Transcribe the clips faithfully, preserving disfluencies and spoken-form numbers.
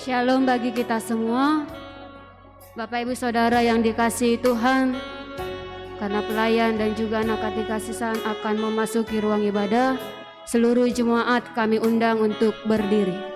Shalom bagi kita semua. Bapak, Ibu, Saudara yang dikasihi Tuhan, karena pelayan dan juga anak dikasih akan memasuki ruang ibadah, seluruh jemaat kami undang untuk berdiri.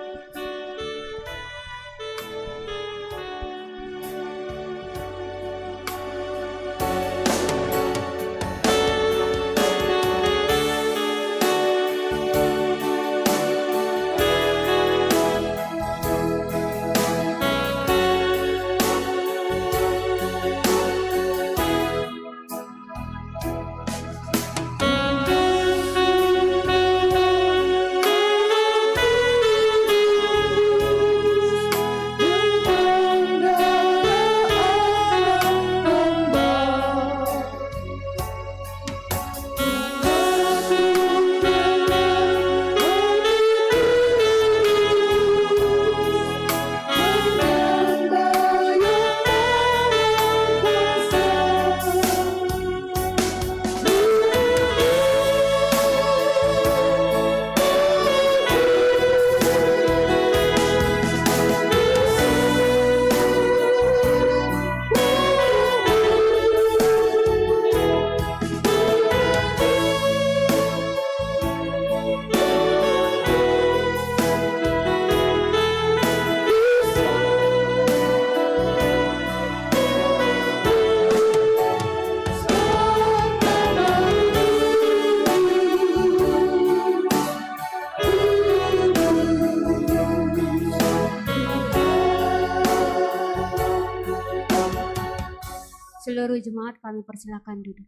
Seluruh jemaat kami persilakan duduk.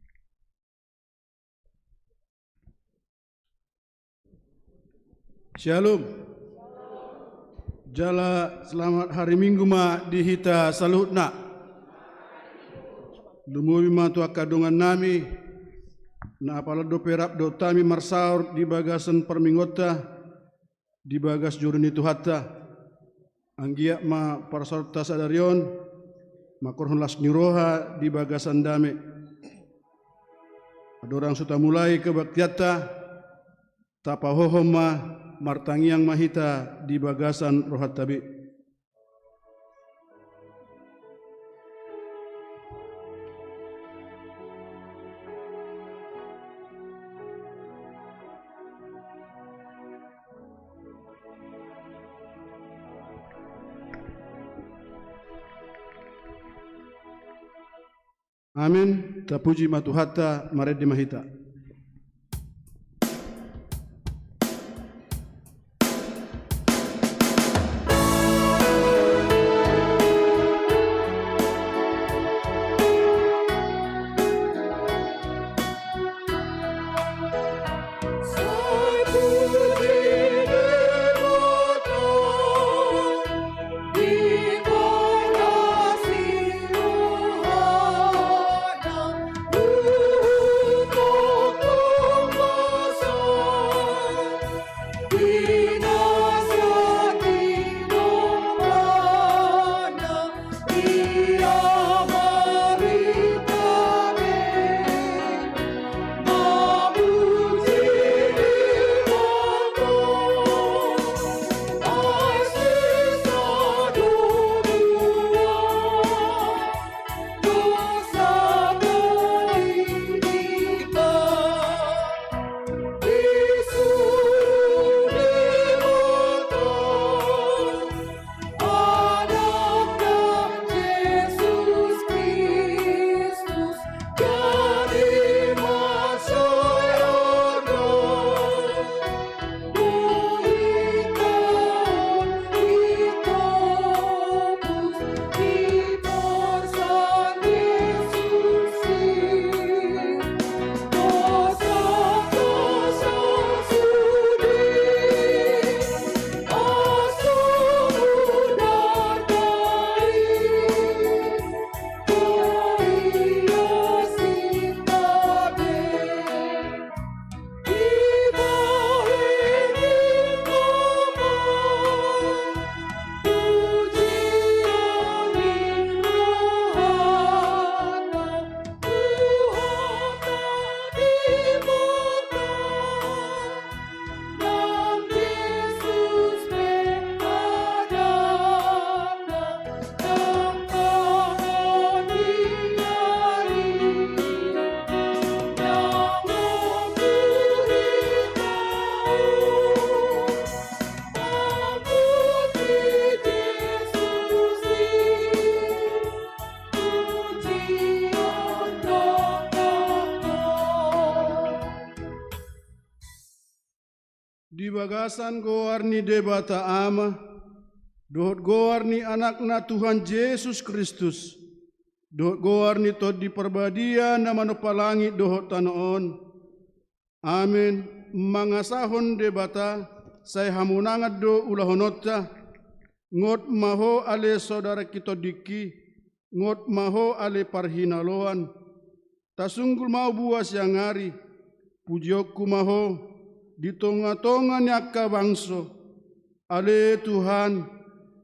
Shalom. Jala selamat hari Minggu ma di hita saluhutna. Lumobi ma tu angka dongannami, na apala dope rap dohot hami marsaor di bagasan parmingguonta, di bagas joro ni Tuhanta. Anggiat ma parsaoranta sadari on, mangkorhon las ni roha di bagasan dame. Andorang so tamulai kebaktianta, tapahohom ma, martangiang ma hita di bagasan rohanta be. Amen. Tapuji ma Tuhanta, marende ma hita. Bagasan goar ni Debata Ama, dohot goar ni Anakna Tuhan Jesus Kristus, dohot goar ni Tondi Parbadia na manompa langit dohot tano on. Amen. Mangasahon Debata, sai hamonangan do ulahononta. Ngot ma ho ale saudara kitondingki, ngot ma ho ale parhinaloan. Tasunggul ma ho bua siang ari, pujionku ma ho di tonga-tonga ni angka bangso. Ale Tuhan,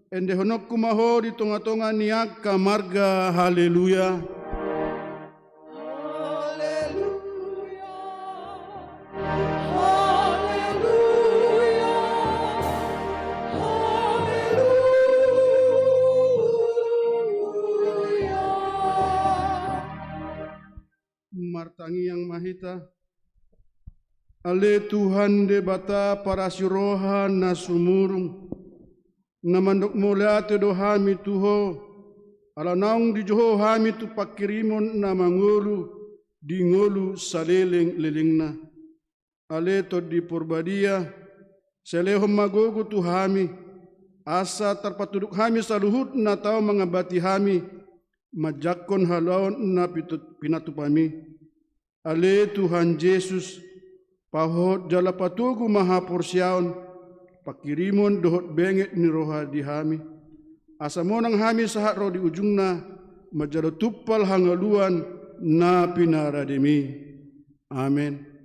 endehononku ma ho di tonga-tonga ni angka marga. Haleluya. Haleluya. Haleluya. Haleluya. Martangiang ma hita. Ale Tuhan Debata parasi roha na sumurung, na mandok mauliate do hami tu ho, ala naung dijou ho hami tu pangkirimon na mangolu di ngolu saleleng-lelengna. Ale Tondi Parbadia, sai lehon ma gogo tu hami, asa tarpatuduk hami saluhut na tau mangambati hami, manjangkon haluaon na pitut-, pinatupami. Ale Tuhan Jesus, pahohot jala patogu ma haporseaon, pangkirimon dohot benget ni roha di hami. Asa monang hami sahat ro di ujungna, manjalo tumpal hangoluan na pinarademi. Amen.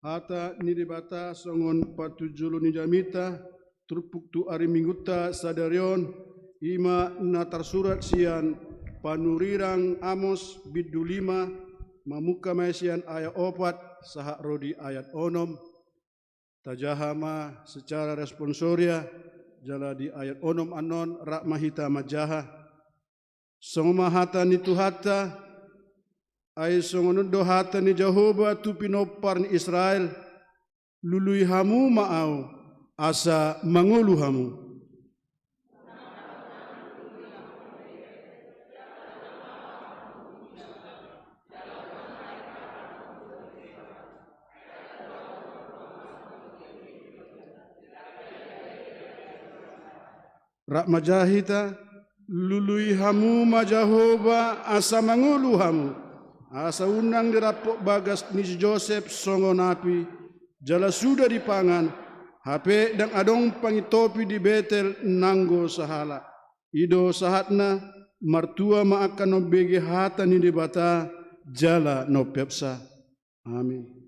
Hata ni Debata songon patujolo ni jamita, turpuk tu ari Minggunta sadari on, i ma na tarsurat sian panurirang Amos bindu lima, mamungka ma i sian ayat opat sahat ro di ayat onom. Tajaha ma secara responsoria, jala di ayat onom annon rap ma hita manjaha. Songon on ma hata ni Tuhanta, ai songon on do hata ni Jahowa tu pinompar ni Israel: Lului hamu ma Ahu, asa mangolu hamu. Rap manjaha hita: Lului hamu ma Jahowa, asa mangolu hamu, asa unang dirampok bagas ni si Josep songon api, jala suda dipangan, hape ndang adong pangintopi di Betel nanggo sahalak. I do sahatna. Martua ma angka na umbege hata ni Debata jala na umpeopsa. Amin.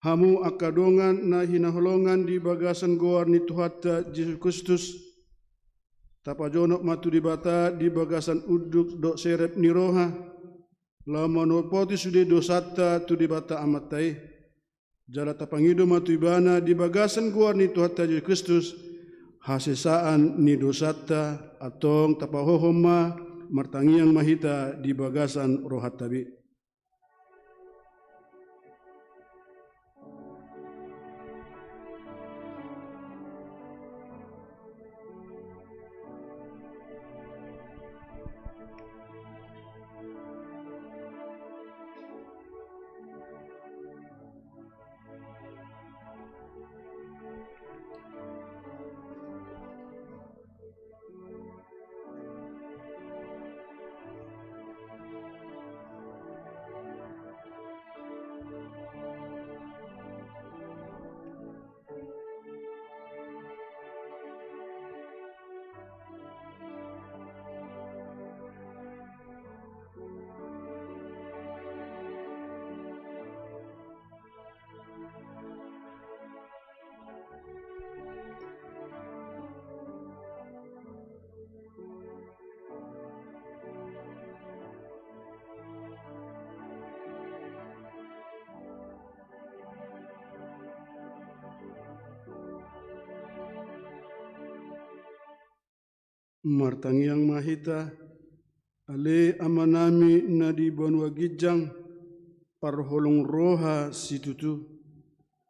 Hamu angka dongan na hinaholongan di bagasan goar ni Tuhanta Jesus Kristus, tapajonok ma tu Debata di bagasan unduk dohot serep ni roha, laho manopoti sude dosanta tu Debata Amanta i. Jala tapangido ma tu Ibana di bagasan goar ni Tuhanta Jesus Kristus, hasesaan ni dosanta. Antong tapahohom ma, martangiang ma hita di bagasan rohanta be. Martangiang ma hita. Ale Amanami na di banua ginjang, parholong roha situtu,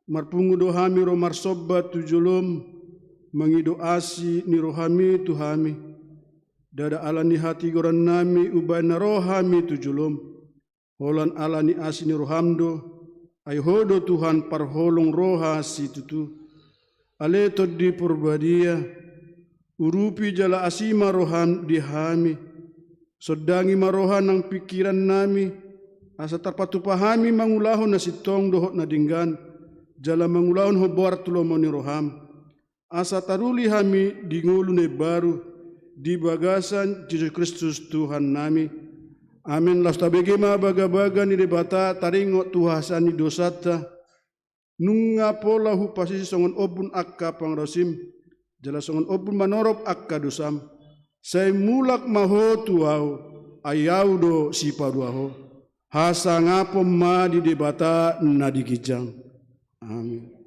marpungu do hami ro marsomba tu jolom, mangido asi ni rohami tu hami. Ndada ala ni hatigorannami umbahen na ro hami tu jolom, holan ala ni asi ni roham do, ai Ho do Tuhan parholong roha situtu. Ale Tondi Porbadia, urupi jala asi ma roham di hami. Sondangi ma roha nang pingkirannami, asa tarpatupa hami mangulahon na sintong dohot na denggan, jala mangulahon hombar tu lomo ni roham. Asa taruli hami di ngolu na imbaru, di bagasan Jesus Kristus Tuhannami. Amen. Laos tabege ma bagabaga ni Debata taringot tu hasesaan ni dosanta. Nunga pola hupasese songon ombun angka pangaraosim, jala songon ombun manorop angka dosam. Sai mulak ma ho tu Ahu, ai Ahu do Sipaduahon. Hasangapon ma di Debata na di ginjang. Amen.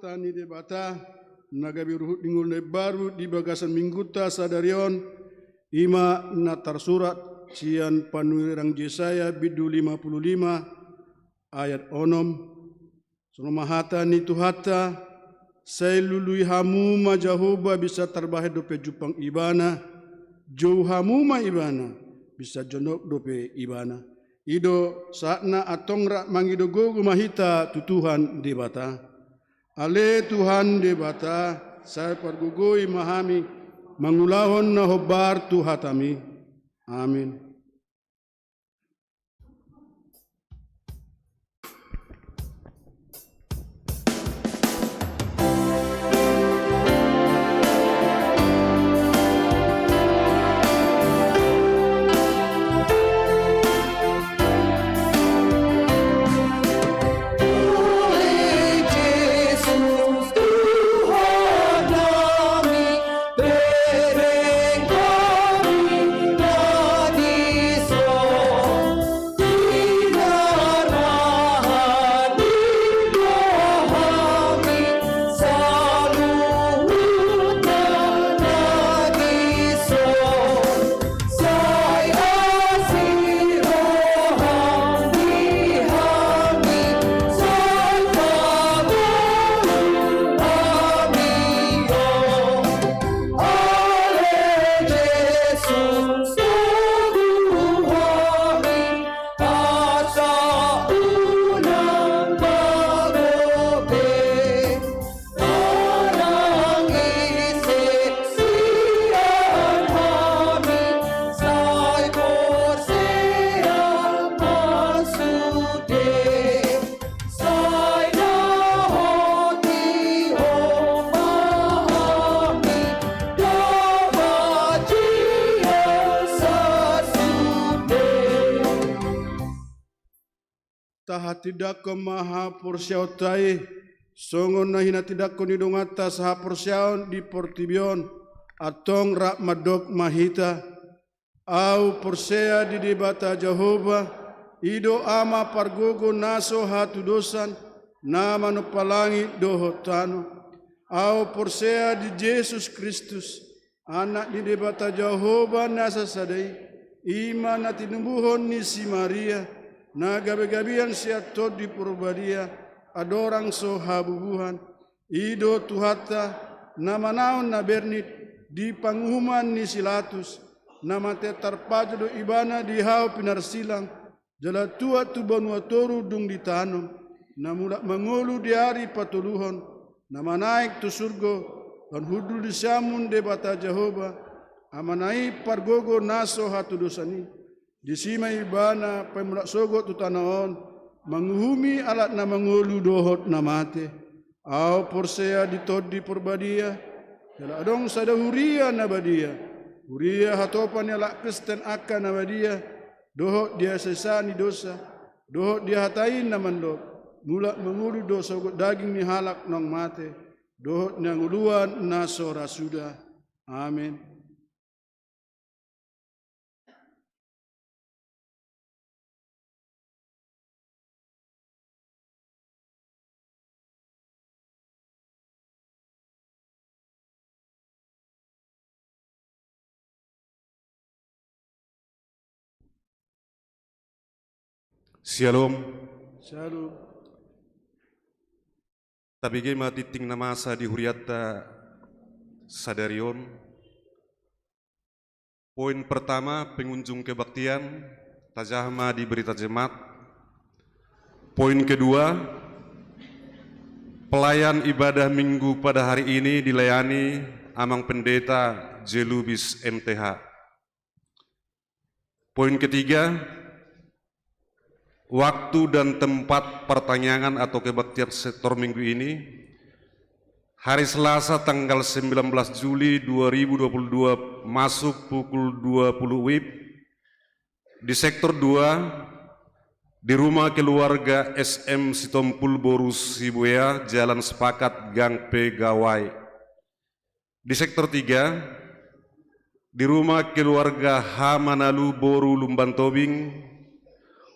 Hata ni Debata na gabe ruhut ni ngolu na imbaru di bagasan minggunta sadari on, i ma na tarsurat sian panurirang Jesaya bindu lima pulu lima ayat onom. Songon on ma hata ni Tuhanta: Sai lului hamu ma Jahowa bisa tarbahen dope jumpang Ibana, jou hamu ma Ibana bisa jonok dope Ibana. I do sahatna, antong rap mangido gogo ma hita tu Tuhan Debata. Ale Tuhan Debata, sai pargogoi ma hami mangulahon na hombar tu hataMi. Amin. Tahatindangkon ma haporseaonta i, songon na hinatindangkon ni donganta sahaporseaon di portibi on, antong rap mandok ma hita: Ahu porsea di Debata Jahowa, i do Ama pargogo na so hatudosan, na manompa langit dohot tano. Ahu porsea di Jesus Kristus, Anak ni Debata Jahowa na sasada i, i ma na tinumbuhon ni si Maria, na gabegabean sian Tondi Porbadia, andorang so habubuhan. I do Tuhanta, na manaon na bernit di panguhuman ni si Latus, na mate tarpajal do Ibana di hau pinarsilang, jala tuat tu banua toru dung ditanom, na mulak mangolu di ari patoluhon, na manaek tu surgo, laho hundul di siamun Debata Jahowa, Amana i pargogo na so hatudosan i. Disi ma Ibana paimulak sogot tu tano on, manguhumi halak na mangolu dohot na mate. Ahu porsea di Tondi Porbadia, jala adong sada huria na badia, huria hatopan ni halak Kristen angka na badia, dohot di hasesaan ni dosa, dohot di hata i na mandok: Mulak mangolu do sogot daging ni halak naung mate, dohot ni hangoluan na so ra suda. Amen. Syalom. Syalom. Tabege ma tingting na masa di hurianta sadari on. Poin pertama, pengunjung kebaktian, tajaha ma di Berita Jemaat. Poin kedua, pelayan ibadah Minggu pada hari ini dilayani Amang Pendeta J. Lubis, M T H. Poin ketiga, waktu dan tempat partangiangan atau kebaktian sektor Minggu ini, hari Selasa tanggal sembilan belas Juli dua ribu dua puluh dua, masuk pukul dua puluh W I B, di sektor dua, di rumah keluarga S M Sitompul boru Sibuea, Jalan Sepakat, Gang P, Gawai. Di sektor tiga, di rumah keluarga H. Manalu boru Lumban Tobing,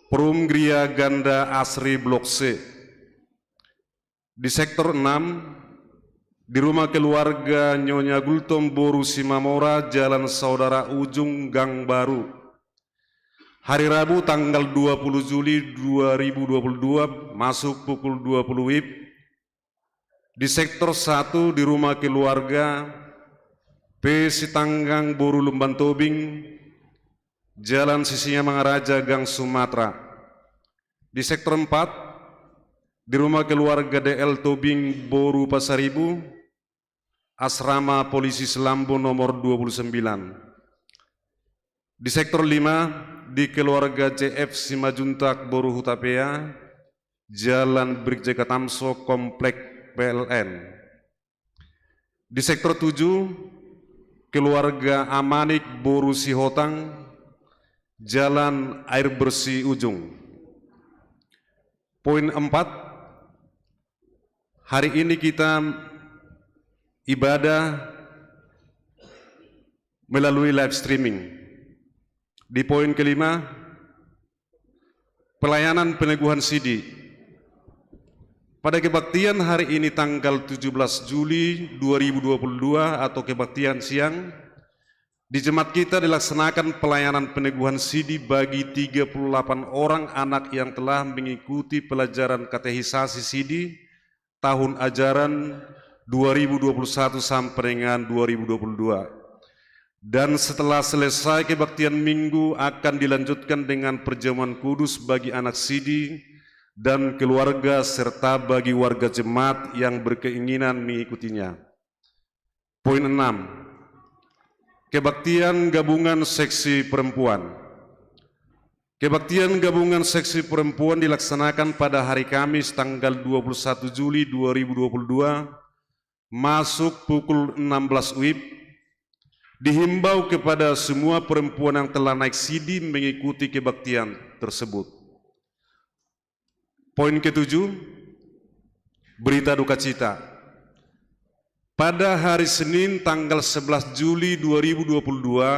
Perum Gria Ganda Asri Blok C. Di sektor enam, di rumah keluarga Nyonya Gultom boru Simamora, Jalan Saudara Ujung, Gang Baru. Hari Rabu tanggal dua puluh Juli dua ribu dua puluh dua, masuk pukul dua puluh W I B, di sektor satu di rumah keluarga P. Sitanggang boru Lumban Tobing, Jalan Sisingamangaraja, Gang Sumatera. Di sektor empat, di rumah keluarga D L Tobing boru Pasaribu, Asrama Polisi Selambo nomor dua puluh sembilan. Di sektor lima, di keluarga C F Simajuntak boru Hutapea, Jalan Brigjen Katamso, Komplek P L N. Di sektor tujuh, keluarga Amanik boru Sihotang, Jalan Air Bersih Ujung. Poin empat, hari ini kita ibadah melalui live streaming. Di poin kelima, pelayanan peneguhan sidi. Pada kebaktian hari ini tanggal tujuh belas Juli dua ribu dua puluh dua atau kebaktian siang, di jemaat kita dilaksanakan pelayanan peneguhan sidi bagi tiga puluh delapan orang anak yang telah mengikuti pelajaran katekisasi sidi tahun ajaran dua ribu dua puluh satu sampai dengan dua ribu dua puluh dua. Dan setelah selesai kebaktian minggu akan dilanjutkan dengan perjamuan kudus bagi anak sidi dan keluarga serta bagi warga jemaat yang berkeinginan mengikutinya. Poin enam, kebaktian gabungan seksi perempuan. Kebaktian gabungan seksi perempuan dilaksanakan pada hari Kamis tanggal dua puluh satu Juli dua ribu dua puluh dua, masuk pukul enam belas W I B. Dihimbau kepada semua perempuan yang telah naik sidi mengikuti kebaktian tersebut. Poin ketujuh, berita duka cita. Pada hari Senin tanggal sebelas Juli dua ribu dua puluh dua,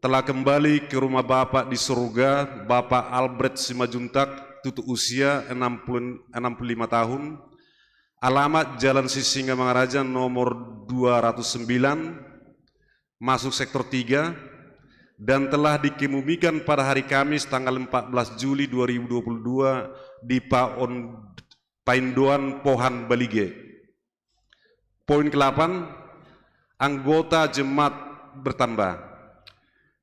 telah kembali ke rumah Bapa di surga, Bapak Albert Simajuntak, tutu usia enam puluh, enam puluh lima tahun, alamat Jalan Sisingamangaraja nomor dua ratus sembilan, masuk sektor tiga, dan telah dikemumikan pada hari Kamis tanggal empat belas Juli dua ribu dua puluh dua di Paon-, Paindoan Pohan Balige. Poin kedelapan, anggota jemaat bertambah.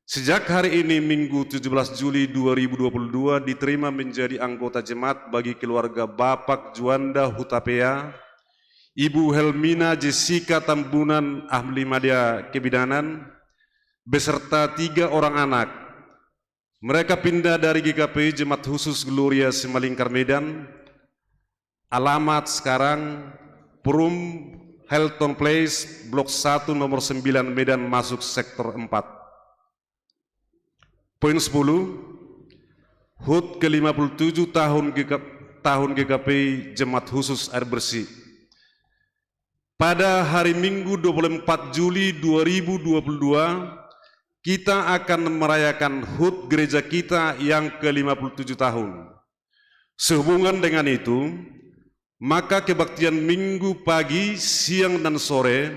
Sejak hari ini, Minggu tujuh belas Juli dua ribu dua puluh dua, diterima menjadi anggota jemaat bagi keluarga Bapak Juanda Hutapea, Ibu Helmina Jessica Tambunan Ahmad Limadia Kebidanan, beserta tiga orang anak. Mereka pindah dari G K P I Jemaat Khusus Gloria Simalingkar Medan. Alamat sekarang Perum Hilton Place, Blok satu, nomor sembilan, Medan, masuk sektor empat. Poin sepuluh, HUT ke lima puluh tujuh tahun G K, tahun G K P I Jemaat Khusus Air Bersih. Pada hari Minggu dua puluh empat Juli dua ribu dua puluh dua, kita akan merayakan HUT gereja kita yang ke lima puluh tujuh tahun. Sehubungan dengan itu, maka kebaktian Minggu pagi, siang, dan sore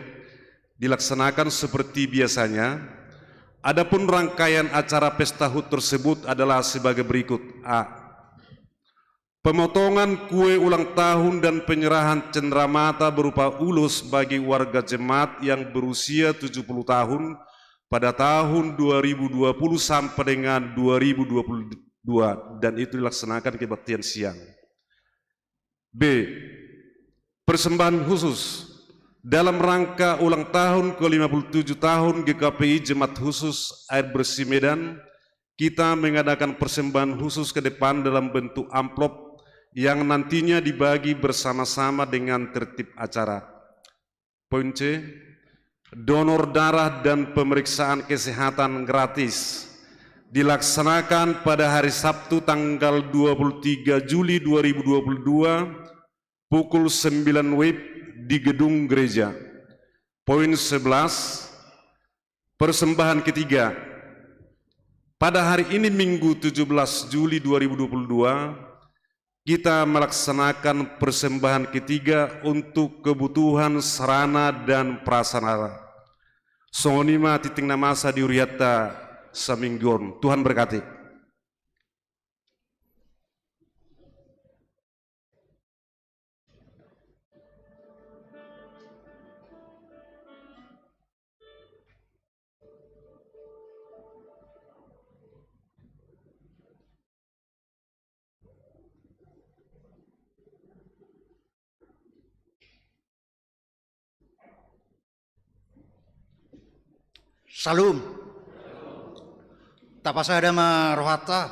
dilaksanakan seperti biasanya. Adapun rangkaian acara pesta HUT tersebut adalah sebagai berikut. A. Pemotongan kue ulang tahun dan penyerahan cenderamata berupa ulos bagi warga jemaat yang berusia tujuh puluh tahun pada tahun dua ribu dua puluh sampai dengan dua ribu dua puluh dua, dan itu dilaksanakan kebaktian siang. B. Persembahan khusus. Dalam rangka ulang tahun ke lima puluh tujuh tahun G K P I Jemaat Khusus Air Bersih Medan, kita mengadakan persembahan khusus ke depan dalam bentuk amplop yang nantinya dibagi bersama-sama dengan tertib acara. Poin C, donor darah dan pemeriksaan kesehatan gratis dilaksanakan pada hari Sabtu tanggal dua puluh tiga Juli dua ribu dua puluh dua pukul sembilan W I B di gedung gereja. Poin sebelas, persembahan ketiga. Pada hari ini, Minggu tujuh belas Juli dua ribu dua puluh dua, Kita melaksanakan persembahan ketiga untuk kebutuhan sarana dan prasarana. Songon i ma tingting na masa di hurianta saminggu on. Tuhan berkati. Syalom. Tapasada ma rohanta,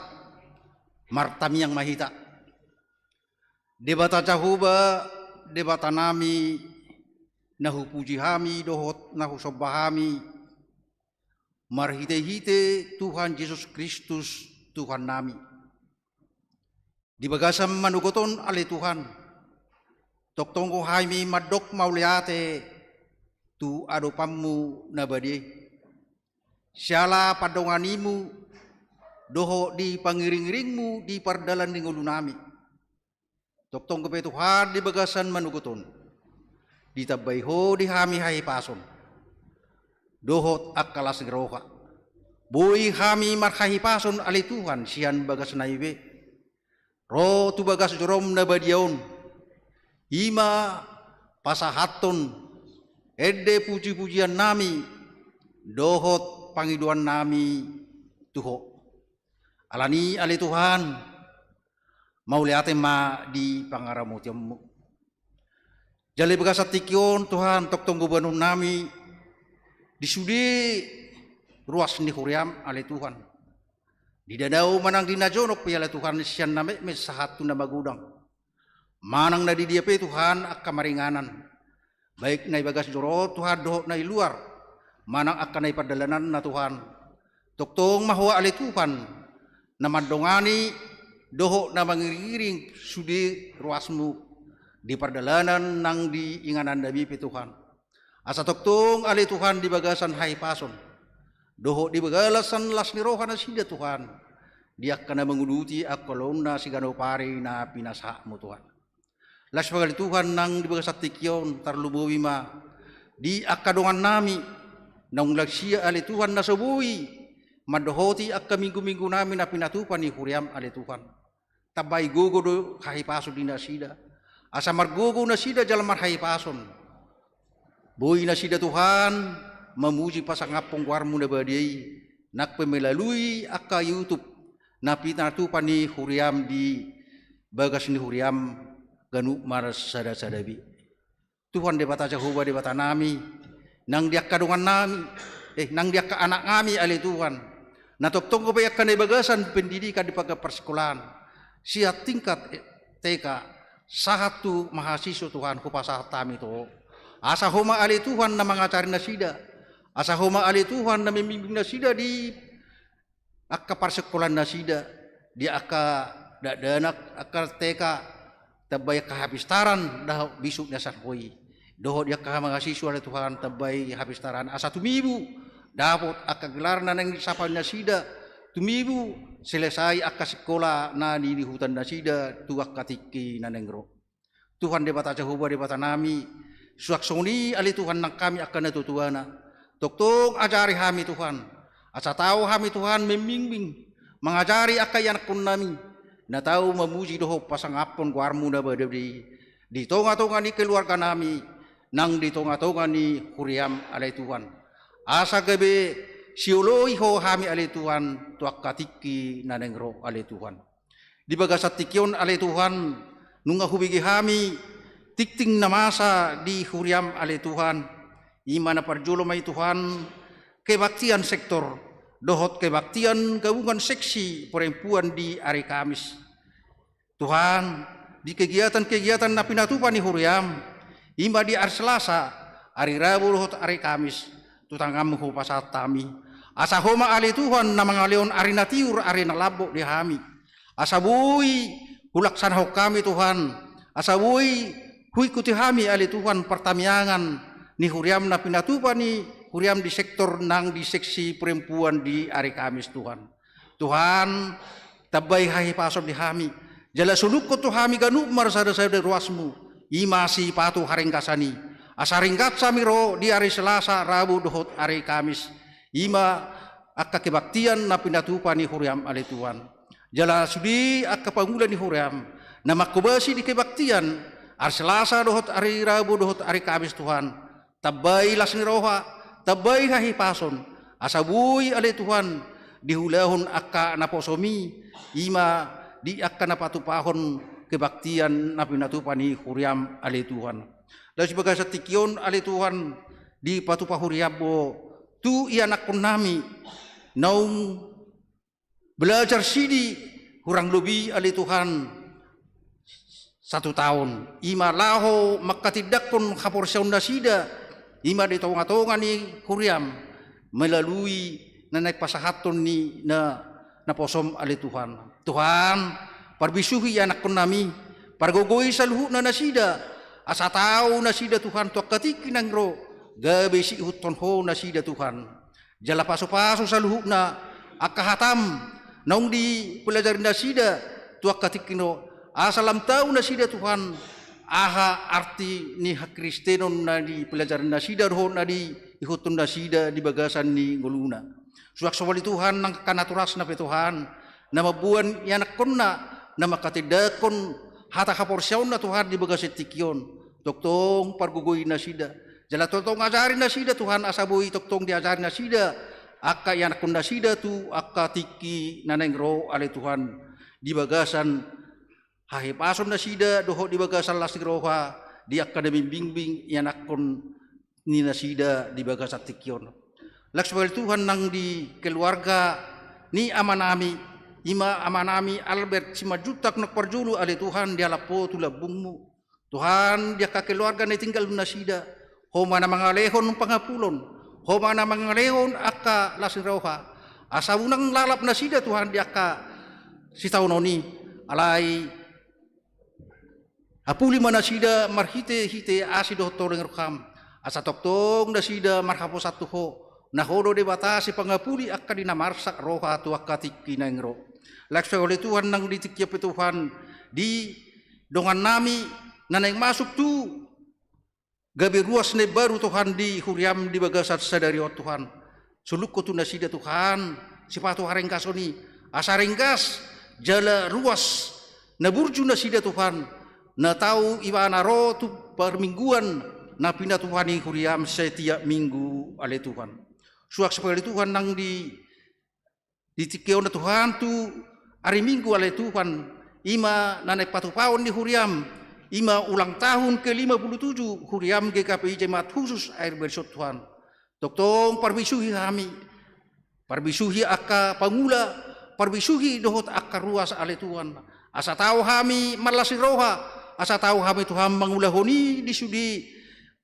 martamiang ma hita. Debata Jahowa, Debata nami, na hupuji hami dohot na husomba hami, marhitehite Tuhan Jesus Kristus, Tuhan nami. Di bagasan manogot on ale Tuhan, tongtong do hami mandok mauliate tu adopanmu na badia i. Siala pandonganimu dohot di pangiringiringmu di pardalan ni ngolu nami. Tongtong dope Tuhan di bagasan manogot on, ditambai Ho di hami hahipason dohot angka las ni roha. Boi hami marhahipason ale Tuhan sian bagas na i be. Ro tu bagas jorom na badia on, i ma pasahathon ende pujipujian nami dohot pangidoan nami tu Ho. Alani ale Tuhan, mauliate ma di pangaramotionmu. Jala di bagasan tingki on Tuhan, tongtong do boanon nami di sude ruas ni huriam ale Tuhan. Di danau manang di na jonok pe ale Tuhan, sian na metmet sahat tu na magodang. Manang na di dia pe Tuhan angka maringanan, baik na di bagas joro Tuhan dohot na di luar, manang angka na di pardalanan na Tuhan. Tongtong ma Ho ale Tuhan, na mandongani dohot na mangiringiring sude ruasmu di pardalanan nang di inganan nami pe Tuhan. Asa tongtong ale Tuhan di bagasan hahipason dohot di bagasan las ni roha nasida Tuhan, di angka na manguduti angka ulaonna siganup ari na pinasahatmu Tuhan. Laos ale Tuhan nang di bagasan tingki on tarlumobi ma di angka dongan nami naung lansia ale Tuhan na so boi mandohoti angka minggu-minggu nami na pinatupa ni huriam ale Tuhan. Tambai gogo do hahipason di nasida, asa margogo nasida jala marhahipason. Boi nasida Tuhan mamuji pasangaphon goarmu na badia i, nang pe melalui angka YouTube na pinatupa ni huriam di bagas ni huriam ganup marsada-sada be. Tuhan Debata Jahowa Debata nami, nang di angka dongan nami, eh, nang di angka anak nami ale Tuhan, na tongtong dope angka na di bagasan pendidikan di bagas parsikolaan, sian tingkat, eh, T K sahat tu mahasiswa Tuhan, hupasahat hami tu Ho. Asa Ho ma ale Tuhan na mangajari nasida, asa Ho ma ale Tuhan na membimbing nasida di angka parsikolaan nasida, di angka dakdanak, angka T K, tambai angka hapistaran dohot bisuk na sian Ho i. Dohot di angka mahasiswa ale Tuhan tambai hapistaran asa tumibu dapot angka gelar na naeng disapa nasida, tumibu selesai angka sikola na niluluan nasida tu angka tingki na naeng ro. Tuhan Debata Jahowa Debata nami, suang songon i ale Tuhan nang hami angka natuatuana, tongtong ajari hami Tuhan, asa tau hami Tuhan membimbing, mangajari angka ianakhon nami, na tau mamuji dohot pasangaphon goarmu na badia i di tonga-tonga ni keluarga nami, nang di tonga-tonga ni huriam ale Tuhan. Asa gabe sioloi Ho hami ale Tuhan tu angka tingki na naeng ro ale Tuhan. Di bagasan tingki on ale Tuhan, nunga hubege hami tingting na masa di huriam ale Tuhan, i ma na parjolo ma i Tuhan, kebaktian sektor dohot kebaktian gabungan seksi perempuan di ari Kamis. Tuhan, di kegiatan-kegiatan na pinatupa ni huriam, i ma di ari Selasa, ari Rabu dohot ari Kamis, tu tanganmu hupasahat hami. Asa Ho ma ale Tuhan na mangalehon ari na tiur ari na lambok di hami. Asa boi hulaksanahon hami Tuhan, asa boi huikuti hami ale Tuhan partamiangan ni huriam na pinatupa ni huriam di sektor nang di seksi perempuan di ari Kamis Tuhan. Tuhan, tambai hahipason di hami, Jala solukkon tu hami ganup marsada-sada ruasmu, i ma sipatu harenggasan i. Asa ringgas hami ro di ari Selasa, Rabu dohot ari Kamis, i ma angka kebaktian na pinatupa ni huriam ale Tuhan. Jala sude angka pangula ni huriam na mangkobasi di kebaktian ari Selasa dohot ari Rabu dohot ari Kamis Tuhan, tambai las ni roha, tambai hahipason, asa boi ale Tuhan diulahon angka naposomi, i ma di angka na patupahon kebaktian na pinatupa ni huriam ale Tuhan. Laos di bagasan tingki on ale Tuhan, dipatupa huriam do tu ianakkonnami naung belajar sidi hurang lobi ale Tuhan satu taon, i ma laho manghatindanghon haporseaon nasida, i ma di tonga-tonga ni huriam, melalui na naeng pasahathon ni na naposom ale Tuhan. Tuhan, parbisuhi ianakkonnami, pargogoi saluhutna nasida, asa tau nasida Tuhan tu angka tingki naeng ro, gabe siihuthon Ho nasida Tuhan. Jala pasu-pasu saluhutna angka hatam naung dipelajari nasida tu angka tingki on, asa lam tau nasida Tuhan, aha arti ni hakristenon na dipelajari nasida dohot na diihuthon nasida di bagasan ni ngoluna. Suang songon i Tuhan nang angka natorasna pe Tuhan, na mamboan ianakkonna na manghatindanghon hata haporseaonna Tuhan di bagasan tingki on. Tongtong pargogoi nasida, jala tongtong ajari nasida Tuhan, asa boi tongtong diajari nasida angka ianakkon nasida tu angka tingki na naeng ro ale Tuhan, di bagasan hahipason nasida dohot di bagasan las ni roha, di angka na bimbing-bimbing ianakkon ni nasida di bagasan tingki on. Laos songon i Tuhan nang di keluarga ni amanami, i ma amanami Albert Simanjuntak na parjolo ale Tuhan, dialap Ho tu lambungmu. Tuhan, di angka keluarga na tinggal nasida, Ho ma na mangalehon pangapulon, Ho ma na mangalehon angka las ni roha, asa unang lalap nasida Tuhan di angka sitaonon i, alai apuli ma nasida marhite-hite asi dohot holong ni roham, asa tongtong nasida marhaposan tu Ho, na Ho do Debata sipangapuli angka di na marsak roha tu angka tingki naeng ro. Laos songon i Tuhan nang di tingki on pe Tuhan, di dongannami na naeng masuk tu gabe ruas na imbaru Tuhan di huriam di bagasan sadari on Tuhan. Solukkon tu nasida Tuhan sipatu harenggason i, asa ringgas jala ruas na burju nasida Tuhan, na tau ibana ro tu parmingguan na pinatupa ni huriam setiap minggu ale Tuhan. Suang songon i Tuhan nang di di tingki on Tuhan tu ari Minggu ale Tuhan, i ma na naeng patupaon ni huriam, i ma ulang tahun ke lima puluh tujuh huriam G K P I Jemaat Khusus Air Bersih Tuhan. Tongtong parbisuhi hami, parbisuhi angka pangula, parbisuhi dohot angka ruas ale Tuhan. Asa tau hami marlas ni roha, asa tau hami Tuhan mangulahon i di sude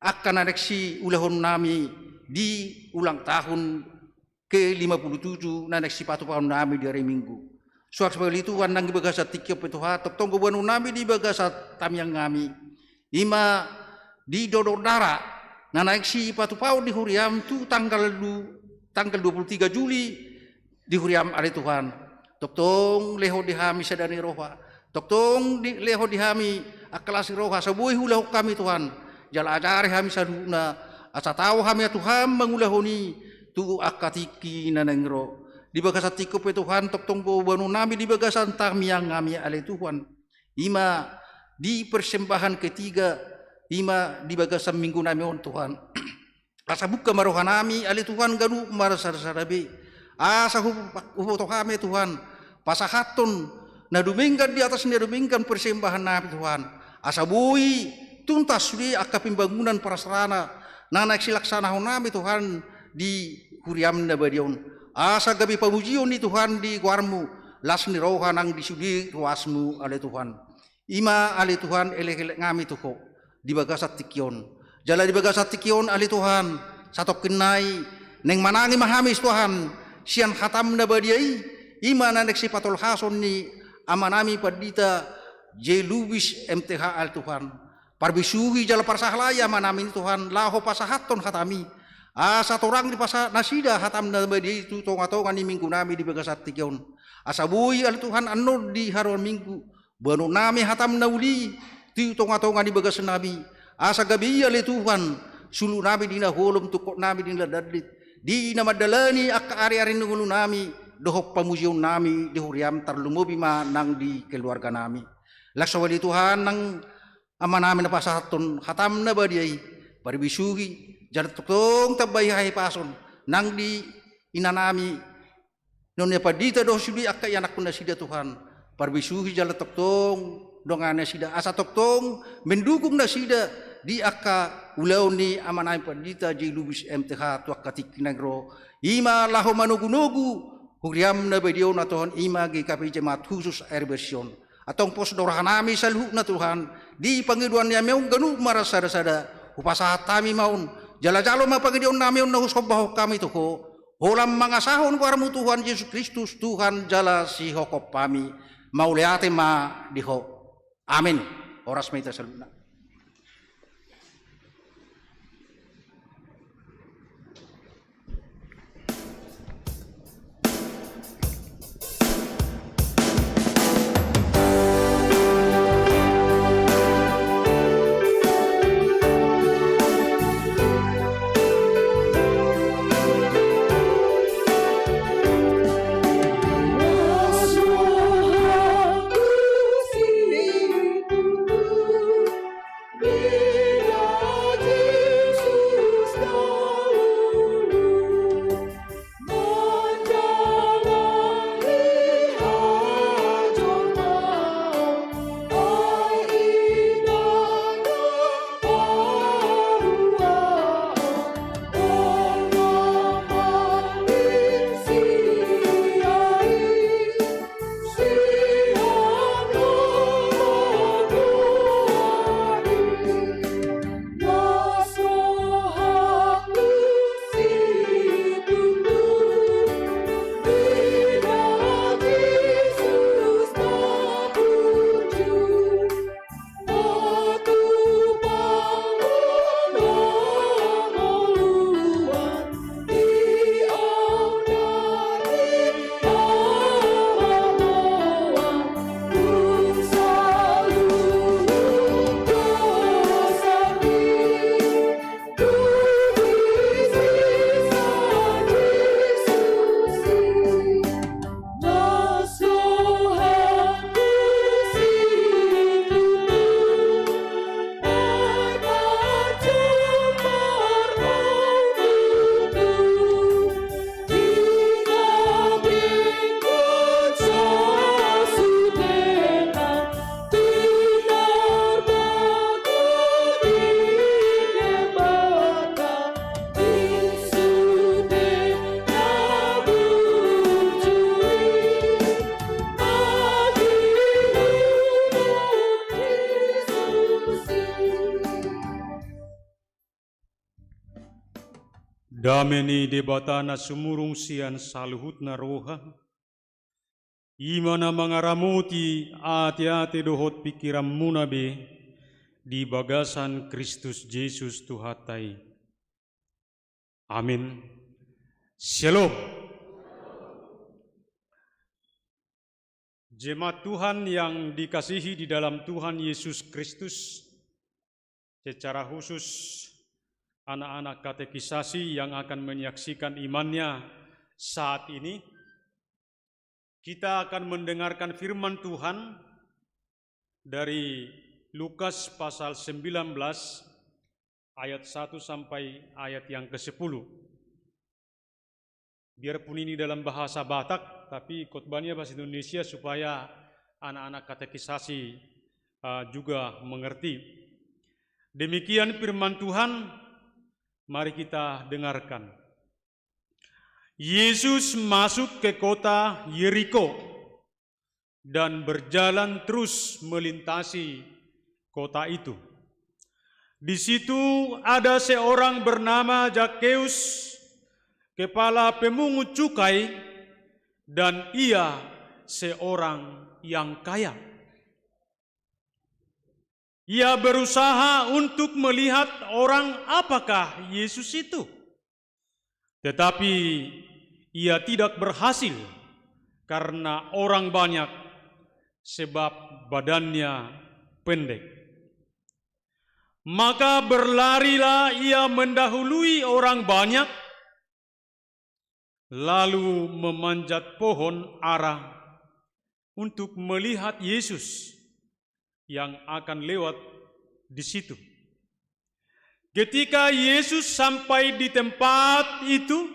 angka na naeng siulahonnami di ulang tahun ke lima puluh tujuh na naeng sipatupaonnami di ari Minggu. Suang songon i Tuhan nang di bagasan tingki on pe Tuhan, tongtong gobuanonnami di bagasan tangiangnami, i ma di dondon dara na naeng sipatupaon ni huriam tu tanggal du-, tanggal dua puluh tiga Juli di huriam ale Tuhan. Tongtong lehon di hami sada ni roha, tongtong di, lehon di hami angka las ni roha, asa boi huulahon hami Tuhan. Jala ajari hami saluhutna, asa tau hami Tuhan mangulahon i tu angka tingki na naeng ro. Di bagasan tingki on pe Tuhan, tongtong gobuanonnami di bagasan tangiangnami ale Tuhan, i ma di persembahan ketiga, i ma di bagasan minggunami on Tuhan. Asa buka ma rohanami ale Tuhan ganup marsada-sada be, asa hu-, huboto hami Tuhan pasahathon na dumenggan di atas na dumenggan persembahannami Tuhan, asa boi tuntas sude angka pembangunan prasarana na naeng silaksanahonnami Tuhan di huriam na badia on, asa gabe pamujion ni Tuhan di goarmu, las ni roha nang di sude ruasmu ale Tuhan. I ma ale Tuhan elekeleknami tu Ho di bagasan tingki on. Jala di bagasan tingki on ale Tuhan, satongkin nai naeng manangi ma hami Tuhan sian hatam na badia i, i ma na naeng sipatolhason ni amanami Pandita J. Lubis M T H ale Tuhan. Parbisuhi jala parsahalai amanami Tuhan laho pasahathon hatami, asa torang dipasa nasida hatam na badia i tu tonga-tonga ni minggunami di bagasan tingki on. Asa boi ale Tuhan annon di haroro Minggu Boanonnami hatam na uli tu tongatonga ni bagasnami, asa gabe i ale Tuhan, suluhnami di na holom, tungkotnami di na dandit, di na mandalani angka ariari ni ngolunami dohot pamujionnami di huriam, tarlumobi ma nang di keluarganami. Laos ale Tuhan, nang amanami na pasahathon hatam na badia i, parbisuhi jala tongtong tambai hahipason nang di inanami Nina Pandita dohot sude angka ianakhon nasida Tuhan, parbisuhi jala tongtong dongani nasida asa tongtong mendukung nasida di angka ulaon ni amanami Pandita J. Lubis M T H tu angka tingki na naeng ro. I ma laho manogunogu huriam na badia on, Tuhan, i ma G K P J Jemaat Khusus Airbus on. Antong pos do rohanami saluhutna Tuhan, di pangidoannami on ganup ma ra sada-sada, hupasahat hami ma on, jala jalo ma pangidoannami on na husombahon hami tu Ho, holan mangasahon goarmu Tuhan Jesus Kristus, Tuhan jala sihophopnami. Mauliate ma di Ho. Amin. Horas ma hita saluhutna. Dame ni Debata na sumurung sian saluhutna roha, i ma na mangaramoti ateate dohot pingkiranmuna be di bagasan Kristus Jesus Tuhanta i. Amin. Syalom. Jemaat Tuhan yang dikasihi di dalam Tuhan Yesus Kristus, secara khusus anak-anak katekisasi yang akan menyaksikan imannya saat ini, kita akan mendengarkan firman Tuhan dari Lukas pasal sembilan belas ayat satu sampai ayat yang kesepuluh. Biarpun ini dalam bahasa Batak, tapi khotbahnya bahasa Indonesia supaya anak-anak katekisasi, eh, juga mengerti. Demikian firman Tuhan, mari kita dengarkan. Yesus masuk ke kota Yerikho dan berjalan terus melintasi kota itu. Di situ ada seorang bernama Zakheus, kepala pemungut cukai, dan ia seorang yang kaya. Ia berusaha untuk melihat orang apakah Yesus itu. Tetapi ia tidak berhasil karena orang banyak, sebab badannya pendek. Maka berlarilah ia mendahului orang banyak, lalu memanjat pohon ara untuk melihat Yesus yang akan lewat di situ. Ketika Yesus sampai di tempat itu,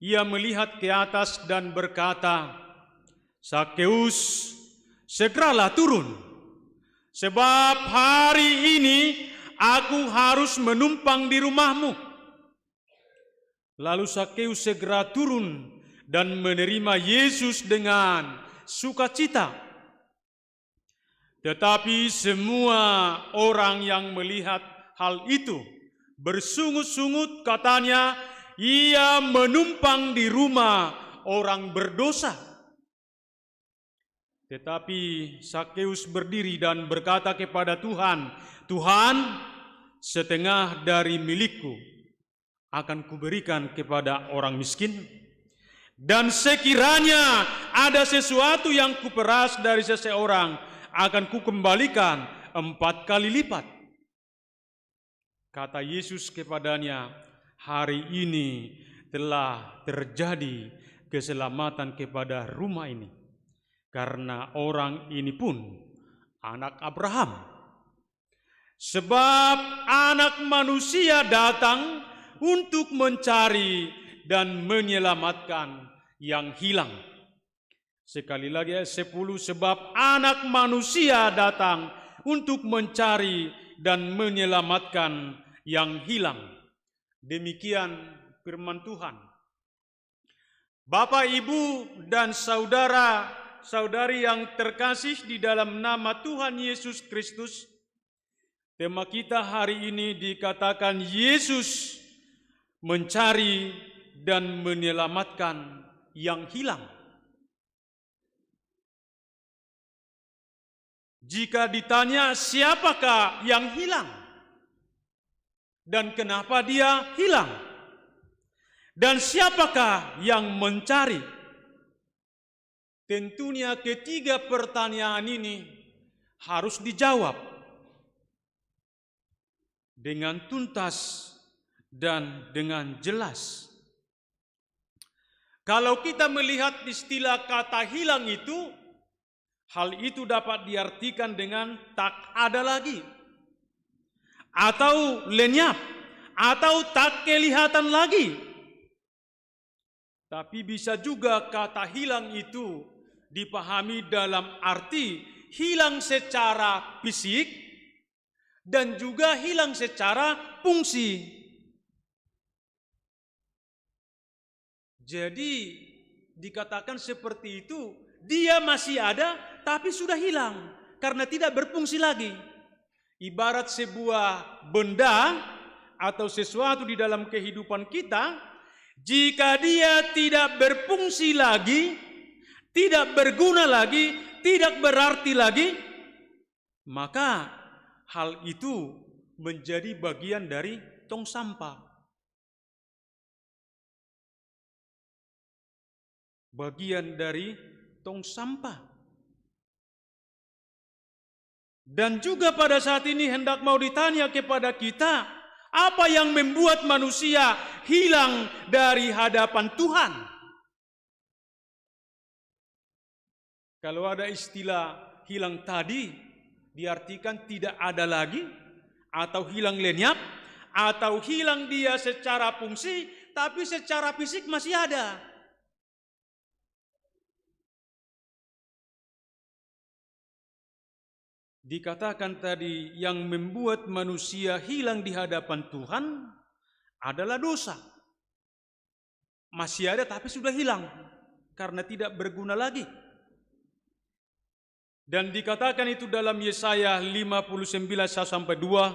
ia melihat ke atas dan berkata, "Sakeus, segeralah turun, sebab hari ini aku harus menumpang di rumahmu." Lalu Sakeus segera turun dan menerima Yesus dengan sukacita. Tetapi semua orang yang melihat hal itu bersungut-sungut, katanya, "Ia menumpang di rumah orang berdosa." Tetapi Sakeus berdiri dan berkata kepada Tuhan, "Tuhan, setengah dari milikku akan kuberikan kepada orang miskin. Dan sekiranya ada sesuatu yang kuperas dari seseorang, akan kukembalikan empat kali lipat." Kata Yesus kepadanya, "Hari ini telah terjadi keselamatan kepada rumah ini, karena orang ini pun anak Abraham. Sebab Anak Manusia datang untuk mencari dan menyelamatkan yang hilang." Sekali lagi ayat sepuluh, "Sebab Anak Manusia datang untuk mencari dan menyelamatkan yang hilang." Demikian firman Tuhan. Bapak, Ibu, dan saudara-saudari yang terkasih di dalam nama Tuhan Yesus Kristus, tema kita hari ini dikatakan Yesus mencari dan menyelamatkan yang hilang. Jika ditanya siapakah yang hilang dan kenapa dia hilang, dan siapakah yang mencari, tentunya ketiga pertanyaan ini harus dijawab dengan tuntas dan dengan jelas. Kalau kita melihat istilah kata hilang itu, hal itu dapat diartikan dengan tak ada lagi, atau lenyap, atau tak kelihatan lagi. Tapi bisa juga kata hilang itu dipahami dalam arti hilang secara fisik dan juga hilang secara fungsi. Jadi, dikatakan seperti itu, dia masih ada, tapi sudah hilang karena tidak berfungsi lagi. Ibarat sebuah benda atau sesuatu di dalam kehidupan kita, jika dia tidak berfungsi lagi, tidak berguna lagi, tidak berarti lagi, maka hal itu menjadi bagian dari tong sampah. Bagian dari tong sampah. Dan juga pada saat ini hendak mau ditanya kepada kita, apa yang membuat manusia hilang dari hadapan Tuhan? Kalau ada istilah hilang tadi, diartikan tidak ada lagi, atau hilang lenyap, atau hilang dia secara fungsi, tapi secara fisik masih ada. Dikatakan tadi, yang membuat manusia hilang di hadapan Tuhan adalah dosa. Masih ada, tapi sudah hilang karena tidak berguna lagi. Dan dikatakan itu dalam Yesaya lima puluh sembilan satu sampai dua,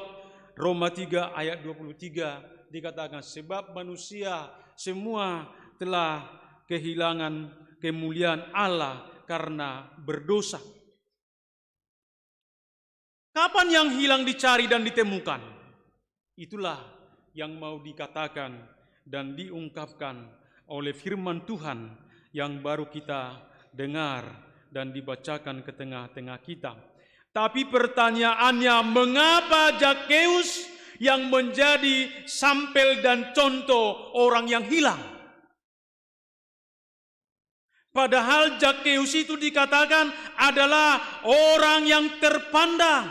Roma tiga ayat dua puluh tiga, dikatakan, "Sebab manusia semua telah kehilangan kemuliaan Allah karena berdosa." Kapan yang hilang dicari dan ditemukan? Itulah yang mau dikatakan dan diungkapkan oleh firman Tuhan yang baru kita dengar dan dibacakan ke tengah-tengah kita. Tapi pertanyaannya, mengapa Zakheus yang menjadi sampel dan contoh orang yang hilang? Padahal Zakheus itu dikatakan adalah orang yang terpandang,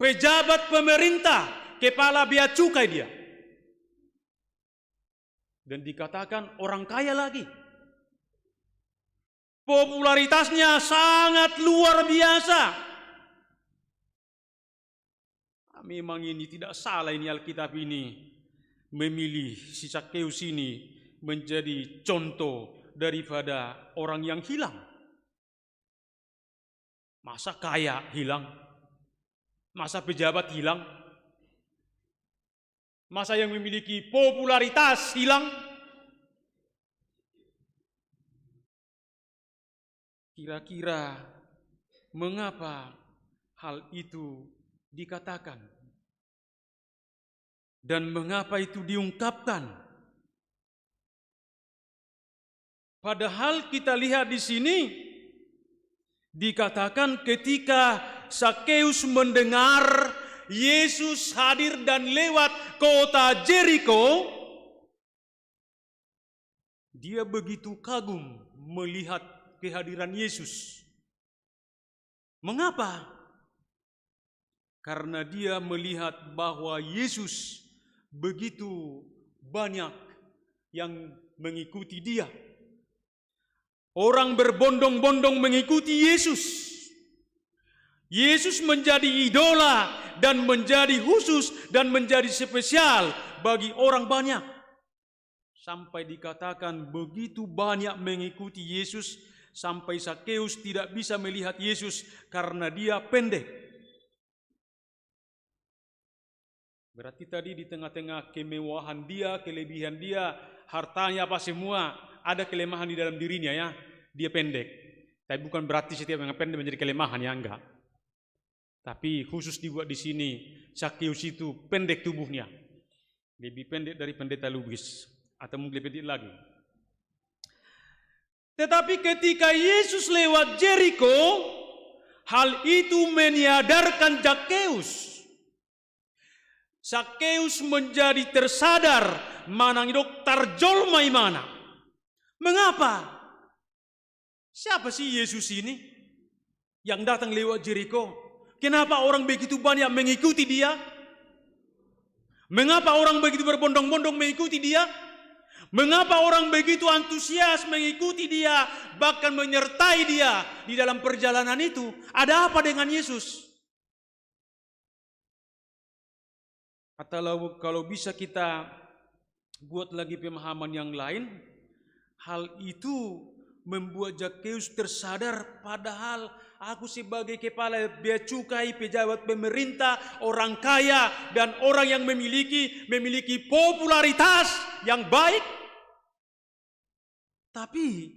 pejabat pemerintah, kepala bea cukai dia. Dan dikatakan orang kaya lagi. Popularitasnya sangat luar biasa. Memang ini tidak salah ini Alkitab ini memilih si Zakheus ini menjadi contoh daripada orang yang hilang. Masa kaya hilang? Masa pejabat hilang? Masa yang memiliki popularitas hilang? Kira-kira mengapa hal itu dikatakan? Dan mengapa itu diungkapkan? Padahal kita lihat di sini, dikatakan ketika Zakheus mendengar Yesus hadir dan lewat kota Jeriko, dia begitu kagum melihat kehadiran Yesus. Mengapa? Karena dia melihat bahwa Yesus begitu banyak yang mengikuti dia. Orang berbondong-bondong mengikuti Yesus. Yesus menjadi idola dan menjadi khusus dan menjadi spesial bagi orang banyak. Sampai dikatakan begitu banyak mengikuti Yesus, sampai Zakheus tidak bisa melihat Yesus karena dia pendek. Berarti tadi di tengah-tengah kemewahan dia, kelebihan dia, hartanya apa semua, ada kelemahan di dalam dirinya ya, dia pendek. Tapi bukan berarti setiap yang pendek menjadi kelemahan ya, enggak. Tapi khusus dibuat di sini, Zakheus itu pendek tubuhnya. Lebih pendek dari pendeta Lubis, atau mungkin lebih pendek lagi. Tetapi ketika Yesus lewat Jeriko, hal itu menyadarkan Zakheus. Zakheus menjadi tersadar manang didok tarjolma imana. Mengapa? Siapa sih Yesus ini yang datang lewat Jeriko? Kenapa orang begitu banyak mengikuti dia? Mengapa orang begitu berbondong-bondong mengikuti dia? Mengapa orang begitu antusias mengikuti dia, bahkan menyertai dia di dalam perjalanan itu? Ada apa dengan Yesus? Atau kalau bisa kita buat lagi pemahaman yang lain, hal itu membuat Zakheus tersadar, padahal aku sebagai kepala bea cukai, pejabat pemerintah, orang kaya, dan orang yang memiliki memiliki popularitas yang baik. Tapi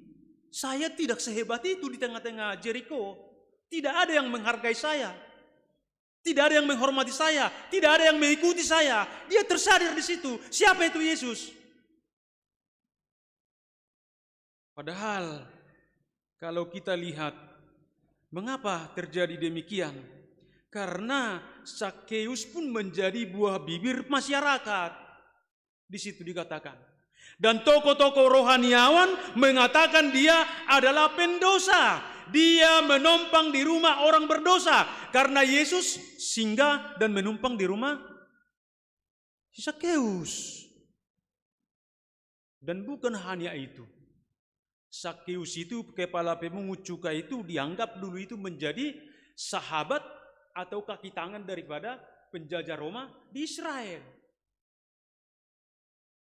saya tidak sehebat itu di tengah-tengah Jeriko. Tidak ada yang menghargai saya. Tidak ada yang menghormati saya. Tidak ada yang mengikuti saya. Dia tersadar di situ. Siapa itu Yesus? Padahal kalau kita lihat, mengapa terjadi demikian? Karena Zakheus pun menjadi buah bibir masyarakat. Di situ dikatakan. Dan tokoh-tokoh rohaniawan mengatakan dia adalah pendosa. Dia menumpang di rumah orang berdosa. Karena Yesus singgah dan menumpang di rumah si Zakheus. Dan bukan hanya itu. Zakheus itu, kepala pemungut cukai itu, dianggap dulu itu menjadi sahabat atau kaki tangan daripada penjajah Roma di Israel.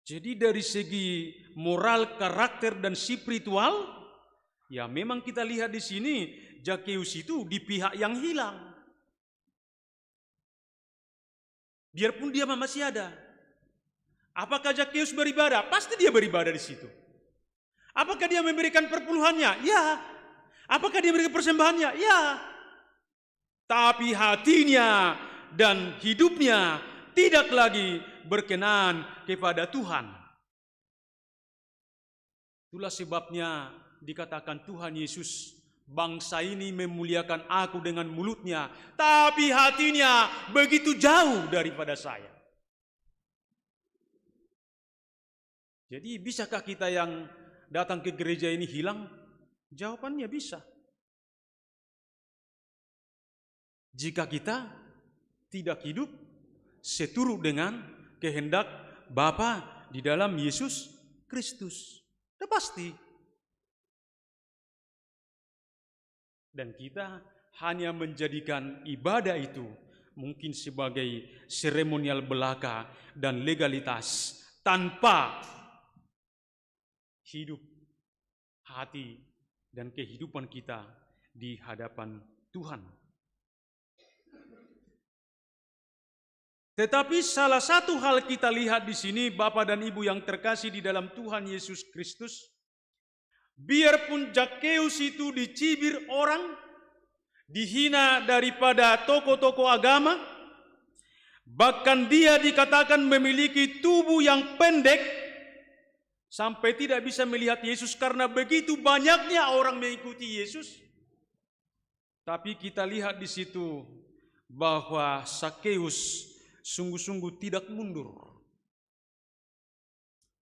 Jadi dari segi moral, karakter, dan spiritual, ya memang kita lihat di sini, Zakheus itu di pihak yang hilang. Biarpun dia masih ada. Apakah Zakheus beribadah? Pasti dia beribadah di situ. Apakah dia memberikan perpuluhannya? Ya. Apakah dia memberikan persembahannya? Ya. Tapi hatinya dan hidupnya tidak lagi berkenan kepada Tuhan. Itulah sebabnya Dikatakan Tuhan Yesus, "Bangsa ini memuliakan Aku dengan mulutnya, tapi hatinya begitu jauh daripada Saya." Jadi, bisakah kita yang datang ke gereja ini hilang? Jawabannya bisa. Jika kita tidak hidup seturut dengan kehendak Bapa di dalam Yesus Kristus. Sudah pasti. Dan kita hanya menjadikan ibadah itu mungkin sebagai seremonial belaka dan legalitas tanpa hidup, hati, dan kehidupan kita di hadapan Tuhan. Tetapi salah satu hal kita lihat di sini, Bapa dan Ibu yang terkasih di dalam Tuhan Yesus Kristus, biarpun Zakheus itu dicibir orang, dihina daripada tokoh-tokoh agama, bahkan dia dikatakan memiliki tubuh yang pendek, sampai tidak bisa melihat Yesus karena begitu banyaknya orang mengikuti Yesus. Tapi kita lihat di situ bahwa Zakheus sungguh-sungguh tidak mundur.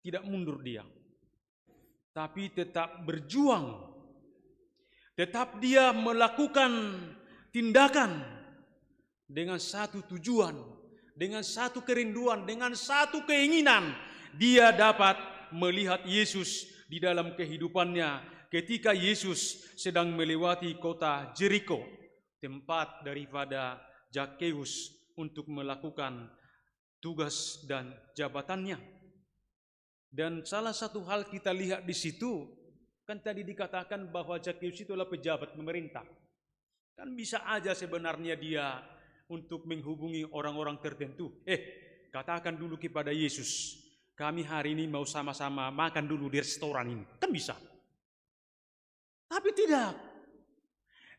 Tidak mundur dia. Tapi tetap berjuang. Tetap dia melakukan tindakan dengan satu tujuan, dengan satu kerinduan, dengan satu keinginan. Dia dapat melihat Yesus di dalam kehidupannya ketika Yesus sedang melewati kota Jeriko, tempat daripada Zakheus untuk melakukan tugas dan jabatannya. Dan salah satu hal kita lihat di situ, kan tadi dikatakan bahwa Zakheus itu adalah pejabat pemerintah. Kan bisa aja sebenarnya dia untuk menghubungi orang-orang tertentu. "Eh, katakan dulu kepada Yesus, kami hari ini mau sama-sama makan dulu di restoran ini." Kan bisa. Tapi tidak.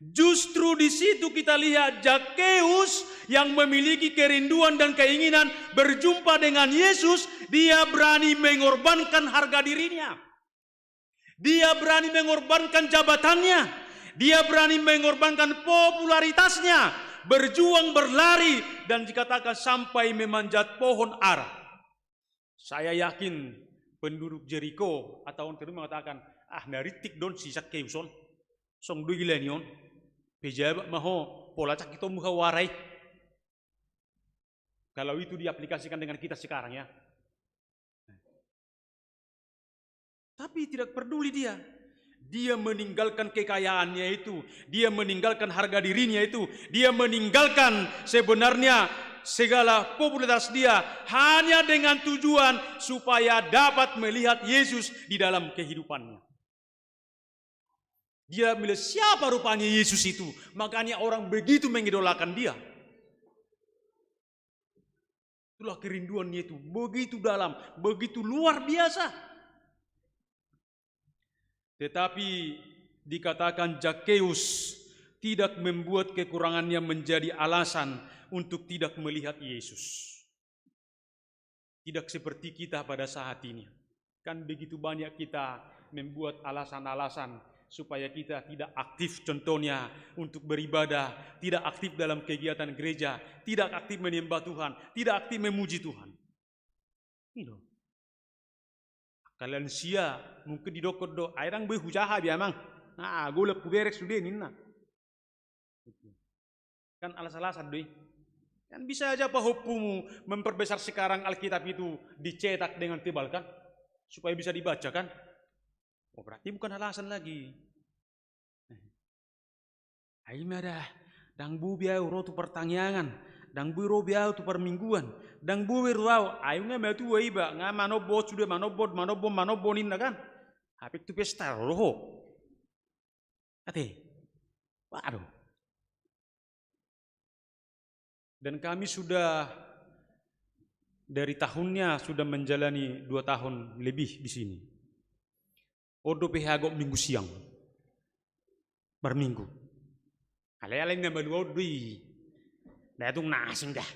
Justru di situ kita lihat Zakheus yang memiliki kerinduan dan keinginan berjumpa dengan Yesus, dia berani mengorbankan harga dirinya. Dia berani mengorbankan jabatannya. Dia berani mengorbankan popularitasnya. Berjuang, berlari, dan dikatakan sampai memanjat pohon ara. Saya yakin penduduk Jeriko atau orang tertentu mengatakan, "Ah, na rintik do on si Zakheus on. Songon do i gila ni on. Pejabat ma ho, pola cak hita on muha wara i." Kalau itu diaplikasikan dengan kita sekarang, ya. Tapi tidak peduli dia. Dia meninggalkan kekayaannya itu, dia meninggalkan harga dirinya itu, dia meninggalkan sebenarnya segala popularitas dia hanya dengan tujuan supaya dapat melihat Yesus di dalam kehidupannya. Dia melihat siapa rupanya Yesus itu, makanya orang begitu mengidolakan dia. Itulah kerinduannya itu, begitu dalam, begitu luar biasa. Tetapi dikatakan Zakheus tidak membuat kekurangannya menjadi alasan untuk tidak melihat Yesus. Tidak seperti kita pada saat ini. Kan begitu banyak kita membuat alasan-alasan supaya kita tidak aktif, contohnya untuk beribadah, tidak aktif dalam kegiatan gereja, tidak aktif menyembah Tuhan, tidak aktif memuji Tuhan. Ini loh. Angka lansia mungkin didokkon do, "Ai ndang boi hujaha be, Amang. Nah, golap huberek sude," ninna. Kan alas-alasan do i. Kan bisa aja pahompumu memperbesar sekarang Alkitab itu dicetak dengan tebal kan, supaya bisa dibaca kan. Oh, berarti bukan alasan lagi. Ai ma da, ndang boi be au ro tu partangiangan, ndang boi ro be au tu parmingguan, ndang boi be ro au, ai nga matua iba, nga manombo sude, manombo, manombo, manombo ninna kan. Hape tu pesta ro do ho. Ate. Waduh. Dan kami sudah dari tahunnya sudah menjalani dua tahun lebih di sini. On dope hagok minggu siang. Marminggu. Alai, alai na malua on do i. Ndang tung na asing da.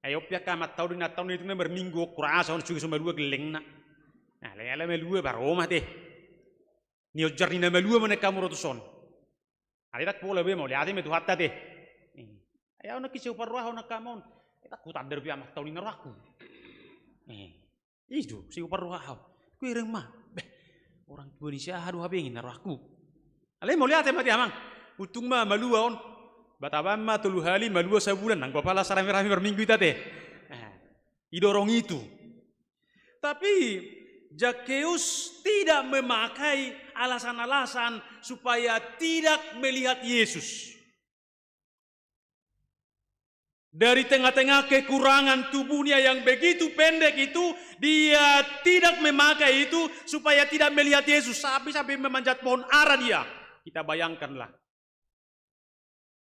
Ai on pe angka amanta on do i, na taon i tung na marminggu on, hurasa on suge so malua gellengna. Alai, alai malua, baromah te. Nionjar ni na malua ma nangkin hamu ro tuson. Alai ndang pola be, mauliate ma Tuhanta te. Eh, ai ahu nangkin sai huparrohahon angka amang on. Ai ndang hutanda dope amanta on ninna rohangku. Eh, i do, sai huparrohahon. Hubereng ma. Beh, orang tua ni si aha do habeng ninna rohangku. Alai mauliate ma te amang. Untung ma malua on. Bataban ma tolu hali malua sabulan, ndang pe apala saramemrame marminggu hita te. Eh, didorong itu. Tapi Zakheus tidak memakai alasan-alasan supaya tidak melihat Yesus. Dari tengah-tengah kekurangan tubuhnya yang begitu pendek itu, dia tidak memakai itu supaya tidak melihat Yesus, sampai-sampai memanjat pohon ara dia. Kita bayangkanlah.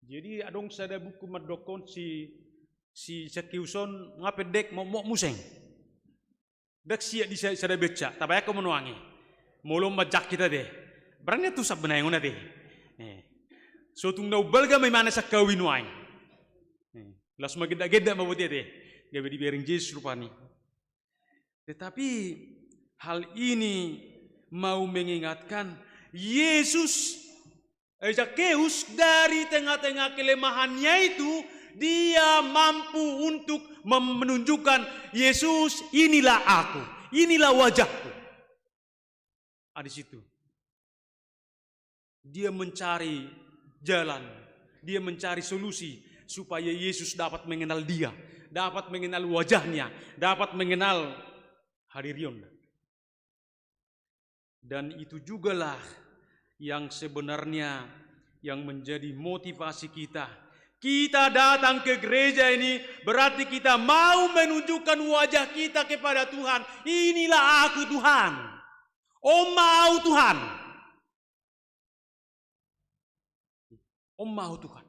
Jadi adong sada buku mandokkon si, si Zakheus on nga pendek, mokmok muse. Ndang siat di sa-, sada betsa, tabayangkon ma nuaeng i. Molo manjangkit ate. Berarti na tusap be na ingon ate. Eh. So tung na umbalga ma imana sangkawi nuaeng. Eh. Laos magendak-gendak ma botima ate. Gabe dibereng Jesus rupani. Tetapi hal ini mau mengingatkan, Yesus, eh, Zakheus dari tengah-tengah kelemahannya itu, dia mampu untuk mem-, menunjukkan, "Yesus, inilah aku, inilah wajahku." Ah, di situ. Dia mencari jalan, dia mencari solusi supaya Yesus dapat mengenal dia, dapat mengenal wajahnya, dapat mengenal hadirionna. Dan itu jugalah yang sebenarnya yang menjadi motivasi kita. Kita datang ke gereja ini berarti kita mau menunjukkan wajah kita kepada Tuhan. "Inilah aku, Tuhan. On ma ahu, Tuhan. On ma ahu, Tuhan."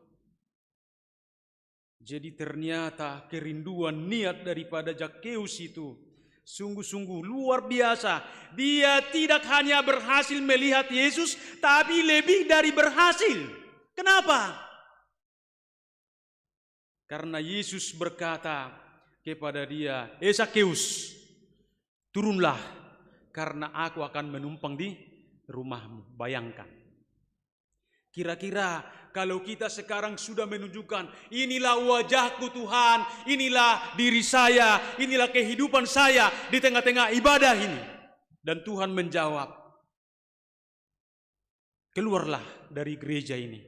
Jadi ternyata kerinduan niat daripada Zakheus itu sungguh-sungguh luar biasa. Dia tidak hanya berhasil melihat Yesus, tapi lebih dari berhasil. Kenapa? Karena Yesus berkata kepada dia, "Eh Zakheus, turunlah, karena aku akan menumpang di rumahmu." Bayangkan. Kira-kira kalau kita sekarang sudah menunjukkan, "Inilah wajahku, Tuhan, inilah diri saya, inilah kehidupan saya di tengah-tengah ibadah ini." Dan Tuhan menjawab, "Keluarlah dari gereja ini,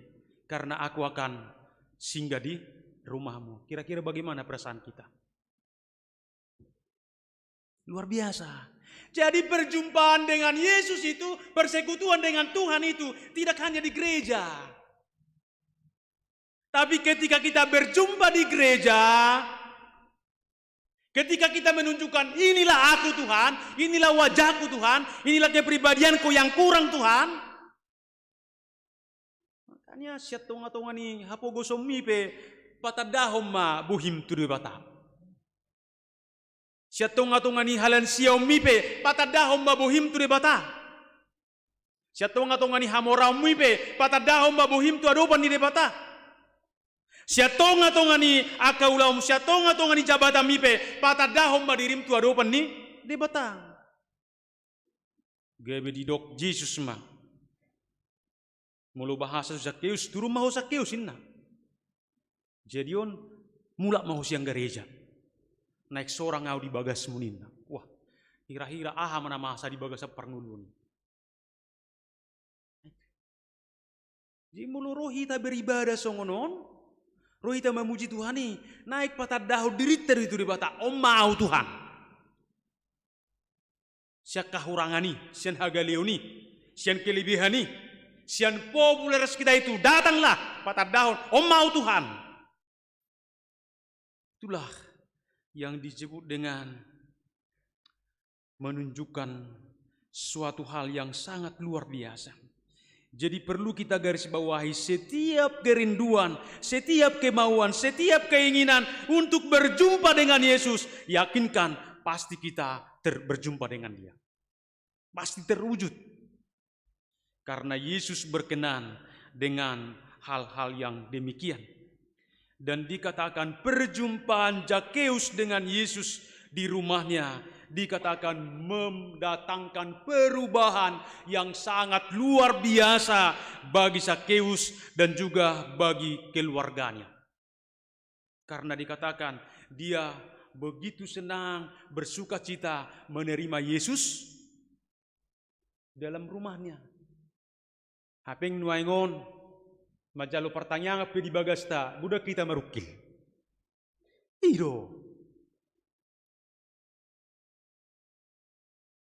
karena aku akan singgah di rumahmu." Kira-kira bagaimana perasaan kita? Luar biasa. Jadi perjumpaan dengan Yesus itu, persekutuan dengan Tuhan itu tidak hanya di gereja. Tapi ketika kita berjumpa di gereja, ketika kita menunjukkan, "Inilah aku, Tuhan, inilah wajahku, Tuhan, inilah kepribadianku yang kurang, Tuhan." Makanya sian tonga-tonga ni hapogosonmi pe patandahon ma bohim tu Debata. Sian tonga-tonga ni halansiaonmi pe patandahon ma bohim tu Debata. Sian tonga-tonga ni hamoraonmi pe patandahon ma bohim tu adopan ni Debata. Sian tonga-tonga ni angka ulaon, sian tonga-tonga ni jabatanmi pe patandahon ma dirim tu adopan ni Debata. Gabe didok Jesus ma. Molo bahasa Zakheus, "Turun ma ho Zakheus," ninna. Jadi on, "Mulak ma ho sian gareja. Naeng sorang ahu di bagasmu," ninna. Wah, hira-hira aha ma na masa di bagasan parngoluon. Jadi molo ro hita beribadah songon on, ro hita mamuji Tuhan i, naeng patandahon dirinta do i tu Debata, "On ma ahu, Tuhan." Sian kahurangan i, sian hagaleon i, sian kelebihan i, sian popularitas kita itu, datanglah, patandahon, "On ma ahu, Tuhan." Itulah yang disebut dengan menunjukkan suatu hal yang sangat luar biasa. Jadi perlu kita garis bawahi, setiap kerinduan, setiap kemauan, setiap keinginan untuk berjumpa dengan Yesus, yakinkan pasti kita ter-, berjumpa dengan Dia. Pasti terwujud. Karena Yesus berkenan dengan hal-hal yang demikian. Dan dikatakan perjumpaan Zakheus dengan Yesus di rumahnya, dikatakan mendatangkan perubahan yang sangat luar biasa bagi Zakheus dan juga bagi keluarganya. Karena dikatakan dia begitu senang, bersukacita menerima Yesus dalam rumahnya. Hape nuaeng on, manjalo partangiangan pe di bagasta, godang hita marungkil. I do.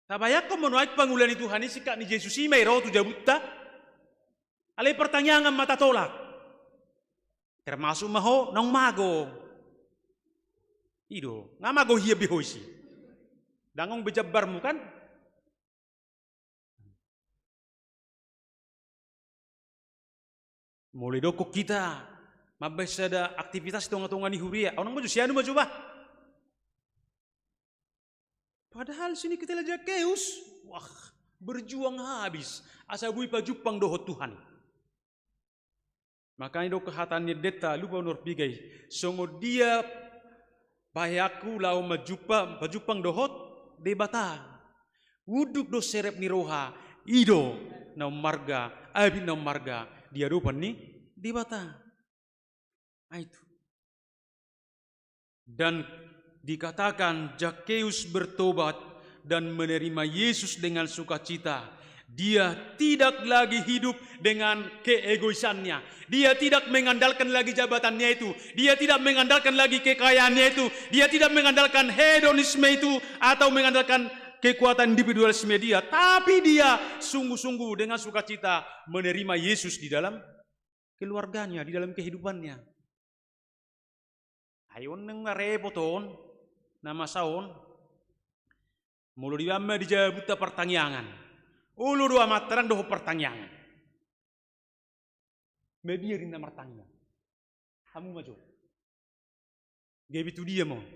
Tabayangkon ma nuaeng pangula ni Tuhan i, singkat ni Jesus i ma i ro tu jabunta. Alai partangiangan ma tatolak. Termasuk ma ho naung mago. I do, nga mago hian be ho disi. Dang adong be jambarmu kan? Molo didokkon hita mambahen sada aktivitas di tonga-tonga ni huria, ahu nang maju, sianu maju bah. Padahal sini kita lihat Zakheus, wah, berjuang habis asa boi pajumpang dohot Tuhan. Makana didok hata ni endenta, lupa unor pigai, songon dia paheanku laho manjumpa, pajumpang dohot Debata. Unduk do serep ni roha, i do na ummarga, abit na ummarga di adopan ni Debata. Nah, itu. Dan dikatakan Zakheus bertobat dan menerima Yesus dengan sukacita. Dia tidak lagi hidup dengan keegoisannya. Dia tidak mengandalkan lagi jabatannya itu. Dia tidak mengandalkan lagi kekayaannya itu. Dia tidak mengandalkan hedonisme itu atau mengandalkan kekuatan individualisme dia. Tapi dia sungguh-sungguh dengan sukacita menerima Yesus di dalam keluarganya, di dalam kehidupannya. Ai on nunga repot on, na masa on. Molo dibahen ma di jabunta partangiangan, olo do amanta ndang dohot partangiangan. Mabiar ninna martangiang. Hamu ma jo. Gabe tu dia ma on.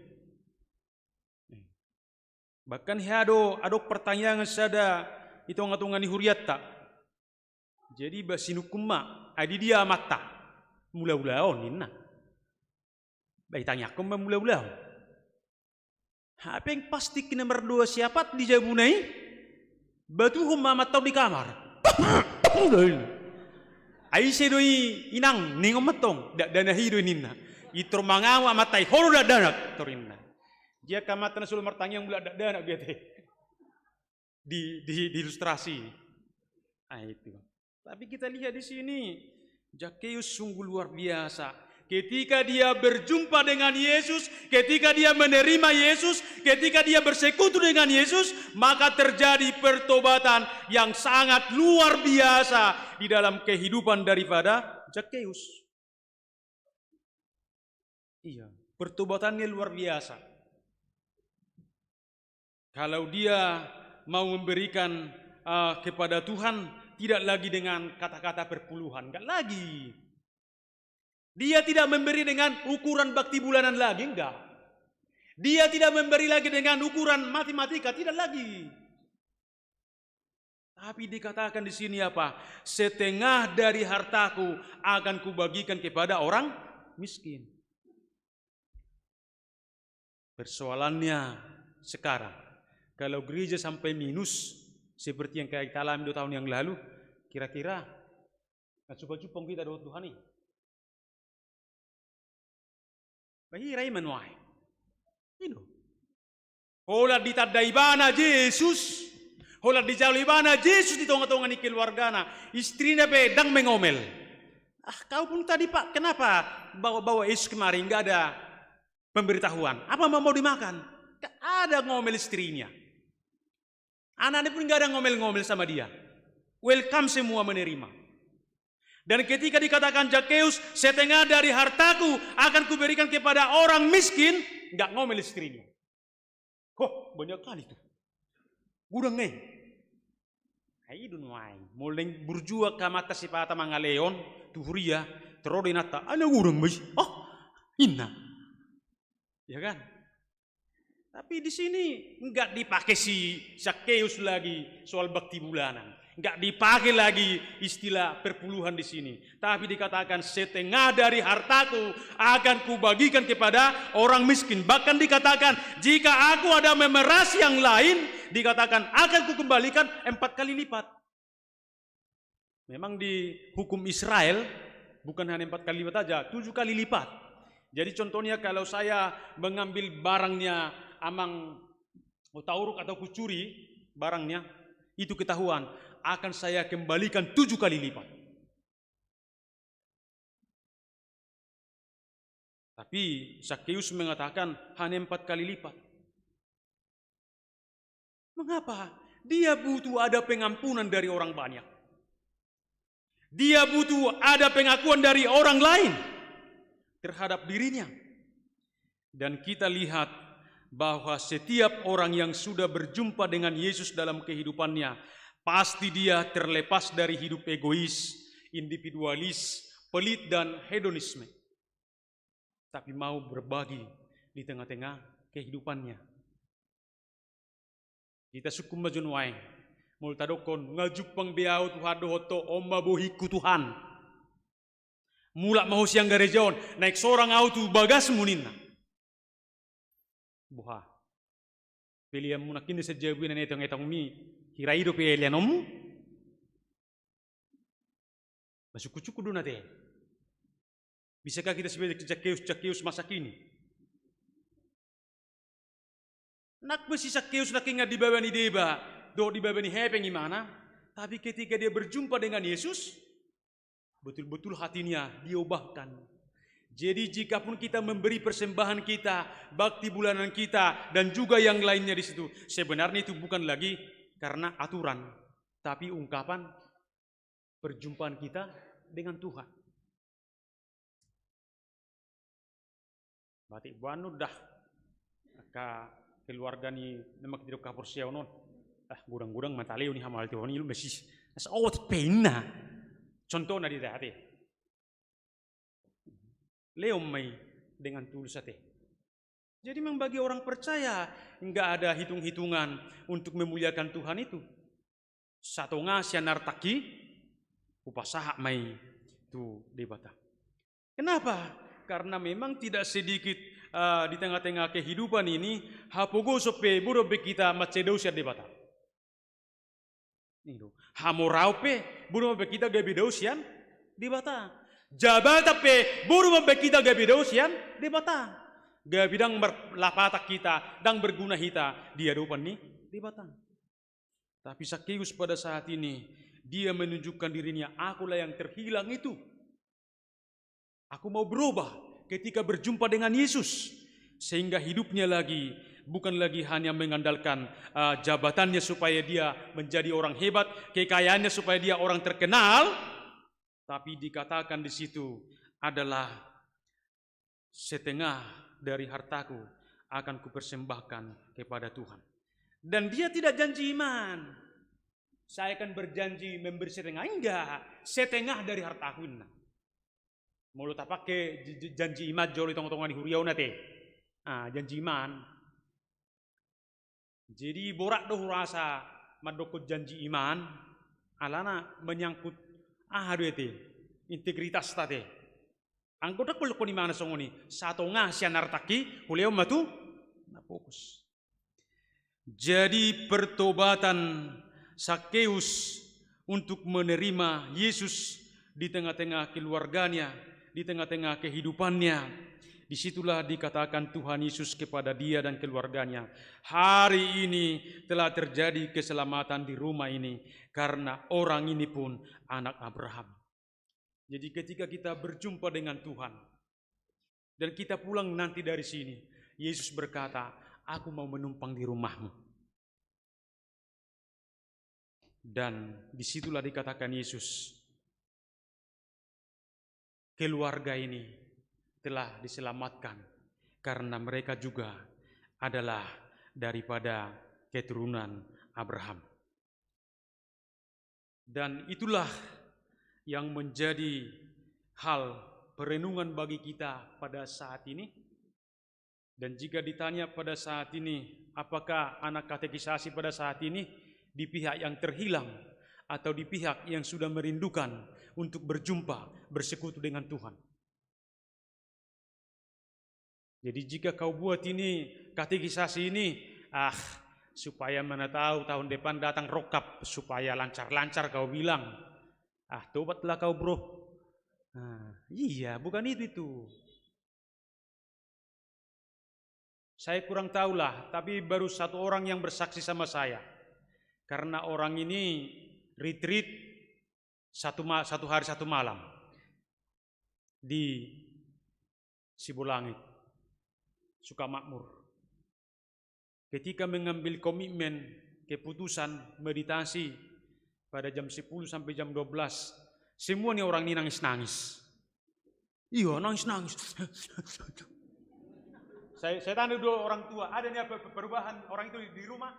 Bahkan hea do adong partangiangan sada di tonga-tonga ni hurianta. Jadi ba sinungkun ma, ai di dia amanta? Mula-ula on ninna. Ba itangiangkon ma mula-ula on. Hape pas tingki na mardoa siapat di jabuna i, batuhon ma amanta on di kamar. Ai ise do i inang, ningon ma antong, dakdanak i do i ninna. Intor mangamuk amanta i, ho do dakdanak, tor ninna. Dia angka amanta na solo martangiang mulak dakdanak biasa i. Di, di, di ilustrasi. Ah, itu. Tapi kita lihat di sini, Zakheus sungguh luar biasa. Ketika dia berjumpa dengan Yesus, ketika dia menerima Yesus, ketika dia bersekutu dengan Yesus, maka terjadi pertobatan yang sangat luar biasa di dalam kehidupan daripada Zakheus. Iya, pertobatannya luar biasa. Kalau dia mau memberikan, eh, kepada Tuhan, tidak lagi dengan kata-kata perpuluhan, enggak lagi. Dia tidak memberi dengan ukuran bakti bulanan lagi, enggak. Dia tidak memberi lagi dengan ukuran matematika, tidak lagi. Tapi dikatakan di sini apa? Setengah dari hartaku akan kubagikan kepada orang miskin. Persoalannya sekarang, kalau gereja sampai minus, seperti yang kita alami dua tahun yang lalu, kira-kira na jumpang-jumpang hita dohot Tuhan i? Bahira i ma nuaeng. I do. Holan ditanda ibana Jesus. Holan dijalo ibana Jesus di tonga-tonga ni keluargana. Istrina pe ndang mengomel. Ah, kau pun tadi, Pak, kenapa bawa-bawa es kemari? Nggak ada pemberitahuan. Apa mau, mau dimakan? Nggak ada ngomel istrinya. Anaknya pun nggak ada ngomel-ngomel sama dia. Welcome semua menerima. Dan ketika dikatakan Zakheus, "Setengah dari hartaku akan kuberikan kepada orang miskin," nggak ngomel istrinya. Hoh, banyak kali tuh. Godang, eh. Ai i do nuaeng. Molo naeng burju angka amanta sipata mangalehon tu huria, tor ro do inanta, "Ai na godang ma i." Oh, ninna. Ya kan? Tapi di sini nggak dipakai si Zakheus lagi soal bakti bulanan. Nggak dipakai lagi istilah perpuluhan di sini, tapi dikatakan, "Setengah dari hartaku akan kubagikan kepada orang miskin." Bahkan dikatakan, "Jika aku ada memeras yang lain," dikatakan, "akan kukembalikan empat kali lipat." Memang di hukum Israel bukan hanya empat kali lipat saja, tujuh kali lipat. Jadi contohnya, kalau saya mengambil barangnya Amang Hutauruk atau kucuri barangnya, itu ketahuan, akan saya kembalikan tujuh kali lipat. Tapi Sakeus mengatakan hanya empat kali lipat. Mengapa? Dia butuh ada pengampunan dari orang banyak. Dia butuh ada pengakuan dari orang lain terhadap dirinya. Dan kita lihat bahwa setiap orang yang sudah berjumpa dengan Yesus dalam kehidupannya, pasti dia terlepas dari hidup egois, individualis, pelit, dan hedonisme, tapi mau berbagi di tengah-tengah kehidupannya. Hita sungkun ma jo nuaeng, molo tadokkon, "Nga jumpang be ahu Tuhan," dohot ho, "On ma bohingku Tuhan. Mulak ma ho sian gareja on, naeng sorang ahu tu bagasmu," ninna. Boha? Peleanmu nangkin do sian jabu i na nietong-etongmi, hira i dope eleanonmu? Masungkun-sungkun do na te. Bisakah kita sebagai Sakeus, Sakeus masa kini? Nang pe si Sakeus nangkin nga di baba ni deba dohot di baba ni hepeng imana, tapi ketika dia berjumpa dengan Yesus, betul-betul hatinya diubahkan. Jadi, jikapun kita memberi persembahan kita, bakti bulanan kita, dan juga yang lainnya di situ, sebenarnya itu bukan lagi karena aturan, tapi ungkapan perjumpaan kita dengan Tuhan. Batik boan nu dah angka keluarga ni na mangkidok haporseaon on. Ah, godang-godang ma taleo ni hamalteon i, lu mesi. Asa ot pe inna. Contohna di ate. Leon ma i dengan tulus ate. Jadi, memang bagi orang percaya, nggak ada hitung-hitungan untuk memuliakan Tuhan itu. Satonga sian artangki, hupasahat ma i tu Debata. Kenapa? Karena memang tidak sedikit, eh, di tengah-tengah kehidupan ini, hapogoson pe boi do be hita mansai dao sian Debata. Hamoraon pe boi do be hita gabe dao sian Debata. Jabatan pe boi do be hita gabe dao sian Debata. Gabe ndang marlapatan hita, ndang berguna hita di adopan ni Debata. Tapi Sakeus pada saat ini, dia menunjukkan dirinya, "Akulah yang terhilang itu. Aku mau berubah ketika berjumpa dengan Yesus." Sehingga hidupnya lagi, bukan lagi hanya mengandalkan, eh, jabatannya supaya dia menjadi orang hebat, kekayaannya supaya dia orang terkenal, tapi dikatakan di situ adalah, "Setengah dari hartaku akan kupersembahkan kepada Tuhan." Dan dia tidak janji iman. "Saya akan berjanji memberi setengah." Enggak, "Setengah dari hartaku," inna. Molo tapake j-, j-, janji iman jolo di tonga-tonga ni huria on ate. Ah, janji iman. Jadi, borat do hurasa mandokkon janji iman, alana menyangkut aha do i ate, integritasta ate. Anggo ndang pola dokkon imana songon i, "Satonga sian artangki hulehon ma tu na pogos." Jadi, pertobatan Sakeus untuk menerima Yesus di tengah-tengah keluarganya, di tengah-tengah kehidupannya, disitulah dikatakan Tuhan Yesus kepada dia dan keluarganya, "Hari ini telah terjadi keselamatan di rumah ini, karena orang ini pun anak Abraham." Jadi, ketika kita berjumpa dengan Tuhan dan kita pulang nanti dari sini, Yesus berkata, "Aku mau menumpang di rumahmu." Dan disitulah dikatakan Yesus, "Keluarga ini telah diselamatkan karena mereka juga adalah daripada keturunan Abraham." Dan itulah yang menjadi hal perenungan bagi kita pada saat ini. Dan jika ditanya pada saat ini, apakah anak katekisasi pada saat ini di pihak yang terhilang, atau di pihak yang sudah merindukan untuk berjumpa, bersekutu dengan Tuhan. Jadi, jika kau buat ini, katekisasi ini, ah, supaya mana tahu tahun depan datang rongkap, supaya lancar-lancar kau bilang. Ah, tobatlah kau, bro. Nah, iya, bukan itu itu. Saya kurang tahulah, tapi baru satu orang yang bersaksi sama saya. Karena orang ini retreat satu ma-, satu hari satu malam di Sibolangit, Sukamakmur. Ketika mengambil komitmen, keputusan meditasi pada jam sepuluh sampai jam dua belas, semua nih orang ini nangis-nangis. Iya, nangis-nangis. Saya, saya tanya dulu orang tua, ada nih apa perubahan orang itu di, di rumah?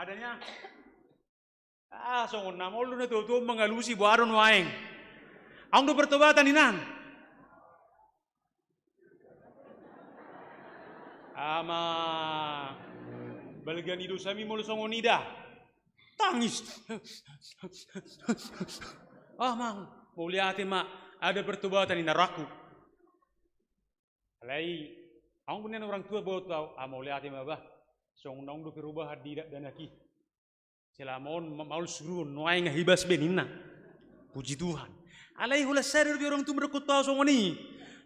Adanya? Ah, songon na molo na tuatua mangalusi, boha do nuaeng. Adong do pertobatan, inang. Ama, balga ni dosami molo songon i da. Tangis. Ah, Amang, mauliate ma, ada pertobatan, inang, rohangku. Alai, adong be nian orang tua boto au, ah, mauliate ma bah. Songon na adong do perubahan di dakdanak i. Selama on ma-, maol suruon, nuaeng hibas be ninna. Puji Tuhan. Alai holan sada dope orang tua mandok tu au songon i.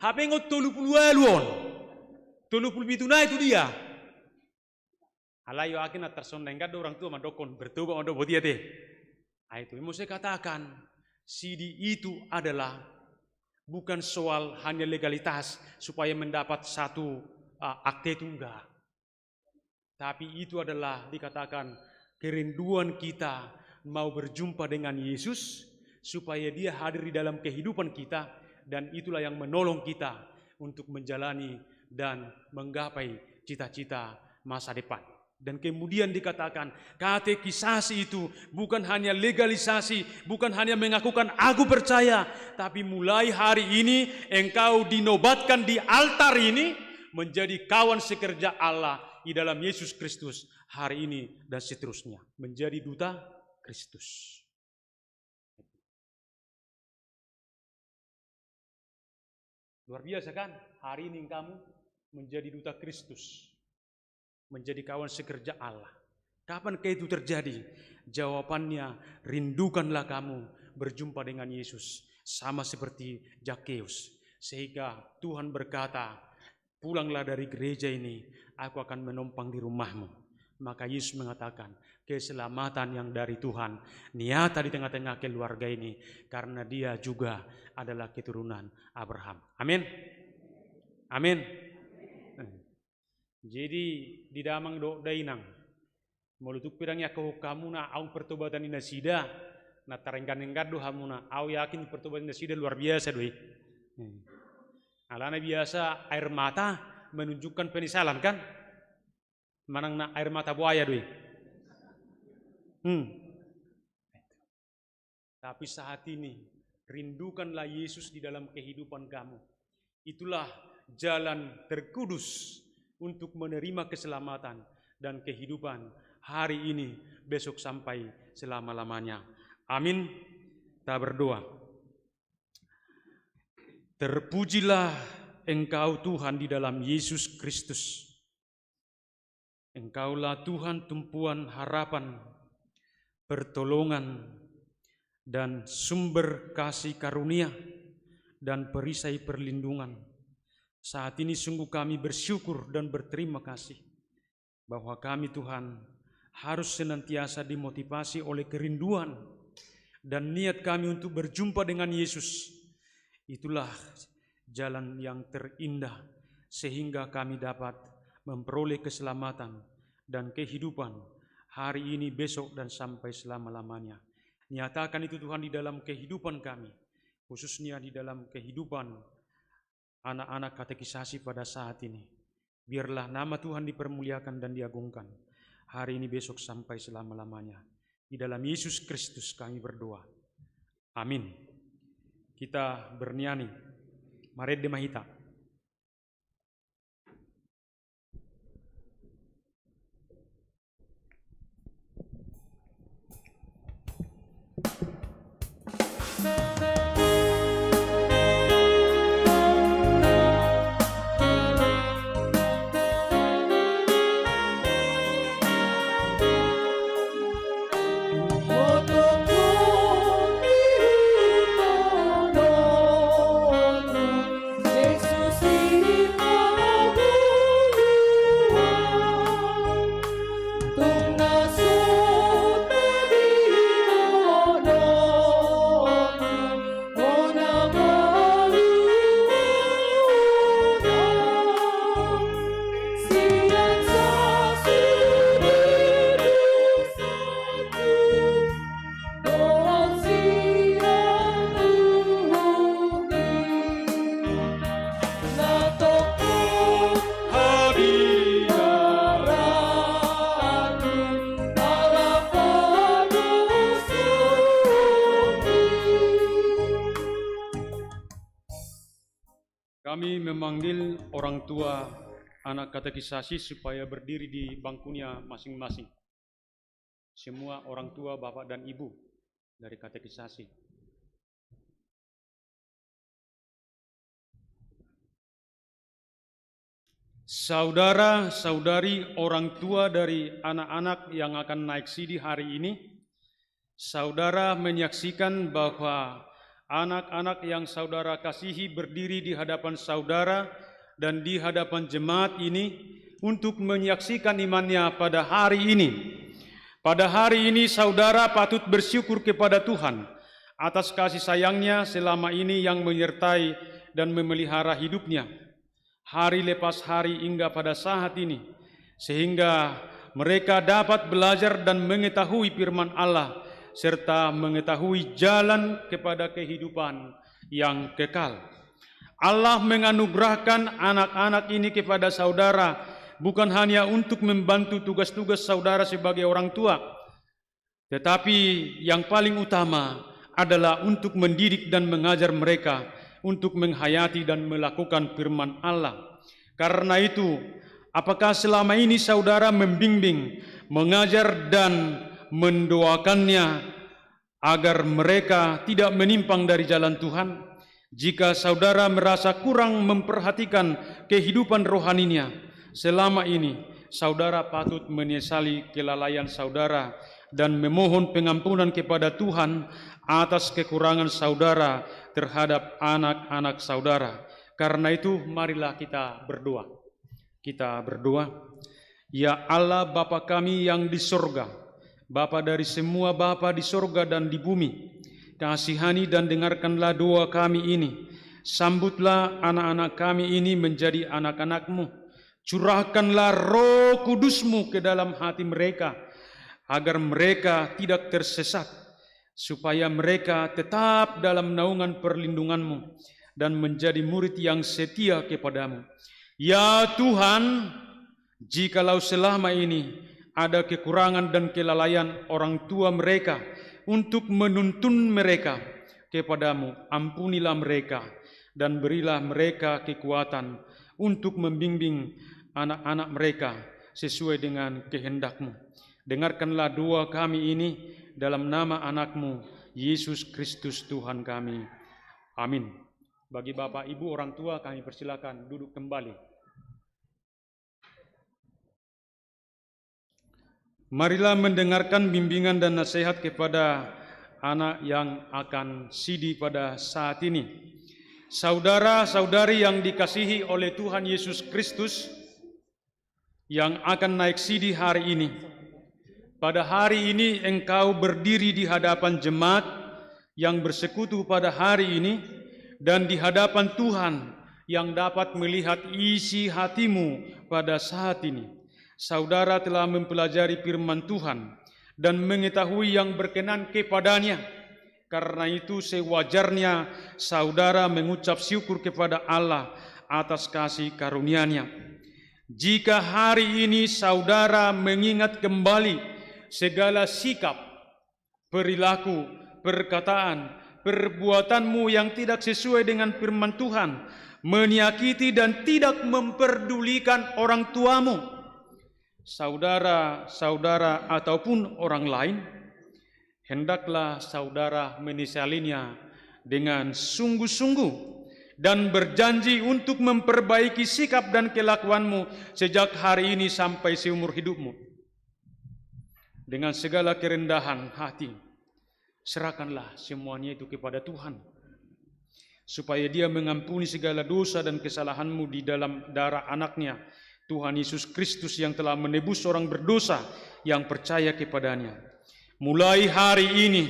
Hape ngot tolu pulu ualu on. Tolu pulu pitu nai tu dia. Alai yo akhirna tarsongon na denggan do orang tua mandokkon, bertobat mandok, botia te. Ah, itu mau saya katakan, sidi itu adalah bukan soal hanya legalitas supaya mendapat satu, ah, akte itu, enggak. Tapi itu adalah dikatakan kerinduan kita mau berjumpa dengan Yesus, supaya Dia hadir di dalam kehidupan kita, dan itulah yang menolong kita untuk menjalani dan menggapai cita-cita masa depan. Dan kemudian dikatakan, katekisasi itu bukan hanya legalisasi, bukan hanya mengakukan aku percaya, tapi mulai hari ini engkau dinobatkan di altar ini menjadi kawan sekerja Allah di dalam Yesus Kristus hari ini dan seterusnya. Menjadi duta Kristus. Luar biasa kan? Hari ini kamu menjadi duta Kristus, menjadi kawan sekerja Allah. Kapankah itu terjadi? Jawabannya, rindukanlah kamu berjumpa dengan Yesus, sama seperti Zakeus. Sehingga Tuhan berkata, "Pulanglah dari gereja ini, aku akan menumpang di rumahmu." Maka Yesus mengatakan, keselamatan yang dari Tuhan nyata di tengah-tengah keluarga ini, karena dia juga adalah keturunan Abraham. Amin. Amin. Jadi, di damang dohot dainang, molo tung pe ndang iangkuhon hamuna adong pertobatan ni nasida, na tarenggan-enggan do hamuna. Au yakin pertobatan ni nasida luar biasa do i. Hmm. Alana biasa air mata menunjukkan penyesalan, kan? Manang na air mata buaya do i. Hmm. Tapi saat ini, rindukanlah Yesus di dalam kehidupan kamu. Itulah jalan terkudus untuk menerima keselamatan dan kehidupan hari ini, besok, sampai selama-lamanya. Amin. Kita berdoa. Terpujilah Engkau, Tuhan, di dalam Yesus Kristus. Engkaulah Tuhan, tumpuan harapan, pertolongan, dan sumber kasih karunia dan perisai perlindungan. Saat ini sungguh kami bersyukur dan berterima kasih bahwa kami, Tuhan, harus senantiasa dimotivasi oleh kerinduan dan niat kami untuk berjumpa dengan Yesus. Itulah jalan yang terindah, sehingga kami dapat memperoleh keselamatan dan kehidupan hari ini, besok, dan sampai selama-lamanya. Nyatakan itu, Tuhan, di dalam kehidupan kami, khususnya di dalam kehidupan anak-anak katekisasi pada saat ini. Biarlah nama Tuhan dipermuliakan dan diagungkan hari ini, besok, sampai selama-lamanya. Di dalam Yesus Kristus kami berdoa. Amin. Kita bernyanyi. Marende ma hita. Kami memanggil orang tua anak katekisasi supaya berdiri di bangkunya masing-masing. Semua orang tua, bapak dan ibu dari katekisasi. Saudara, saudari, orang tua dari anak-anak yang akan naik sidi hari ini, saudara menyaksikan bahwa anak-anak yang saudara kasihi berdiri di hadapan saudara dan di hadapan jemaat ini untuk menyaksikan imannya pada hari ini. Pada hari ini, saudara patut bersyukur kepada Tuhan atas kasih sayang-Nya selama ini yang menyertai dan memelihara hidupnya. Hari lepas hari hingga pada saat ini, sehingga mereka dapat belajar dan mengetahui firman Allah, serta mengetahui jalan kepada kehidupan yang kekal. Allah menganugerahkan anak-anak ini kepada saudara, bukan hanya untuk membantu tugas-tugas saudara sebagai orang tua, tetapi yang paling utama adalah untuk mendidik dan mengajar mereka untuk menghayati dan melakukan firman Allah. Karena itu, apakah selama ini saudara membimbing, mengajar, dan mendoakannya agar mereka tidak menyimpang dari jalan Tuhan? Jika saudara merasa kurang memperhatikan kehidupan rohaninya selama ini, saudara patut menyesali kelalaian saudara dan memohon pengampunan kepada Tuhan atas kekurangan saudara terhadap anak-anak saudara. Karena itu, marilah kita berdoa. Kita berdoa. Ya Allah, Bapa kami yang di sorga, Bapa dari semua bapa di sorga dan di bumi, kasihani dan dengarkanlah doa kami ini. Sambutlah anak-anak kami ini menjadi anak-anak-Mu. Curahkanlah Roh Kudus-Mu ke dalam hati mereka, agar mereka tidak tersesat, supaya mereka tetap dalam naungan perlindungan-Mu dan menjadi murid yang setia kepada-Mu. Ya Tuhan, jikalau selama ini ada kekurangan dan kelalaian orang tua mereka untuk menuntun mereka kepada-Mu, ampunilah mereka dan berilah mereka kekuatan untuk membimbing anak-anak mereka sesuai dengan kehendak-Mu. Dengarkanlah doa kami ini dalam nama Anak-Mu, Yesus Kristus Tuhan kami. Amin. Bagi bapak, ibu, orang tua, kami persilakan duduk kembali. Marilah mendengarkan bimbingan dan nasihat kepada anak yang akan sidi pada saat ini. Saudara-saudari yang dikasihi oleh Tuhan Yesus Kristus, yang akan naik sidi hari ini. Pada hari ini engkau berdiri di hadapan jemaat yang bersekutu pada hari ini dan di hadapan Tuhan yang dapat melihat isi hatimu pada saat ini. Saudara telah mempelajari firman Tuhan dan mengetahui yang berkenan kepada-Nya. Karena itu, sewajarnya saudara mengucap syukur kepada Allah atas kasih karunia-Nya. Jika hari ini saudara mengingat kembali segala sikap, perilaku, perkataan, perbuatanmu yang tidak sesuai dengan firman Tuhan, menyakiti dan tidak memperdulikan orang tuamu, saudara-saudara, ataupun orang lain, hendaklah saudara menyesalinya dengan sungguh-sungguh dan berjanji untuk memperbaiki sikap dan kelakuanmu sejak hari ini sampai seumur hidupmu. Dengan segala kerendahan hati, serahkanlah semuanya itu kepada Tuhan, supaya Dia mengampuni segala dosa dan kesalahanmu di dalam darah Anak-Nya, Tuhan Yesus Kristus, yang telah menebus orang berdosa yang percaya kepada-Nya. Mulai hari ini,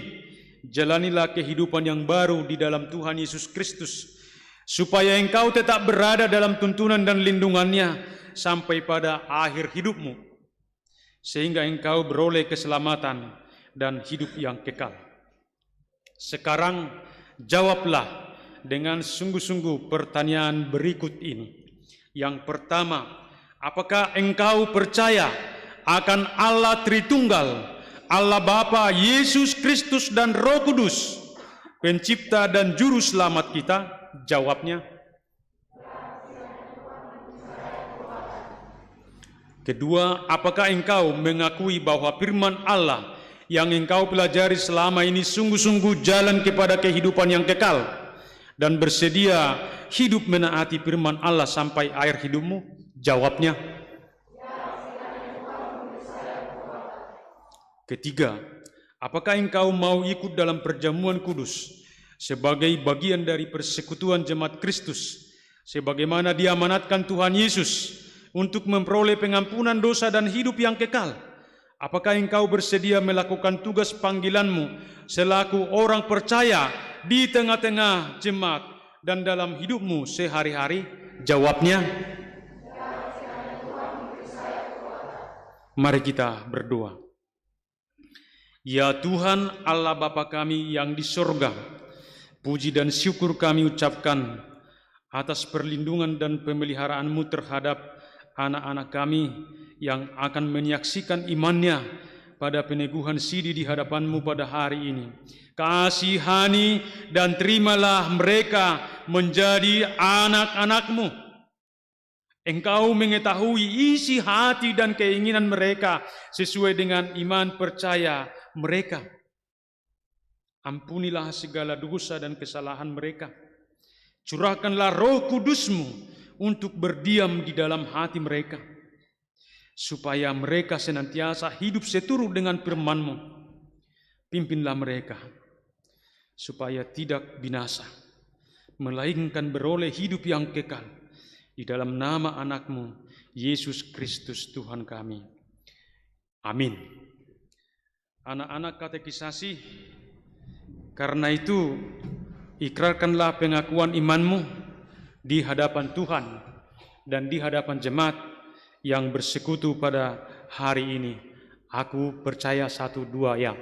jalanilah kehidupan yang baru di dalam Tuhan Yesus Kristus, supaya engkau tetap berada dalam tuntunan dan lindungan-Nya sampai pada akhir hidupmu, sehingga engkau beroleh keselamatan dan hidup yang kekal. Sekarang, jawablah dengan sungguh-sungguh pertanyaan berikut ini. Yang pertama, apakah engkau percaya akan Allah Tritunggal, Allah Bapa, Yesus Kristus, dan Roh Kudus, Pencipta dan Juru Selamat kita? Jawabnya, Kedua, apakah engkau mengakui bahwa firman Allah yang engkau pelajari selama ini sungguh-sungguh jalan kepada kehidupan yang kekal dan bersedia hidup menaati firman Allah sampai akhir hidupmu? Jawabnya. Ketiga, apakah engkau mau ikut dalam perjamuan kudus sebagai bagian dari persekutuan jemaat Kristus, sebagaimana diamanatkan Tuhan Yesus untuk memperoleh pengampunan dosa dan hidup yang kekal? Apakah engkau bersedia melakukan tugas panggilanmu selaku orang percaya di tengah-tengah jemaat dan dalam hidupmu sehari-hari? Jawabnya. Mari kita berdoa. Ya Tuhan, Allah Bapa kami yang di sorga, puji dan syukur kami ucapkan atas perlindungan dan pemeliharaanmu terhadap anak-anak kami yang akan menyaksikan imannya pada peneguhan sidi di hadapanmu pada hari ini. Kasihani dan terimalah mereka menjadi anak-anakmu. Engkau mengetahui isi hati dan keinginan mereka sesuai dengan iman percaya mereka. Ampunilah segala dosa dan kesalahan mereka. Curahkanlah Roh Kudus-Mu untuk berdiam di dalam hati mereka, supaya mereka senantiasa hidup seturut dengan firman-Mu. Pimpinlah mereka supaya tidak binasa, melainkan beroleh hidup yang kekal. Di dalam nama Anak-Mu, Yesus Kristus Tuhan kami. Amin. Anak-anak katekisasi, karena itu ikrarkanlah pengakuan imanmu di hadapan Tuhan dan di hadapan jemaat yang bersekutu pada hari ini. Aku percaya, satu, dua, ya.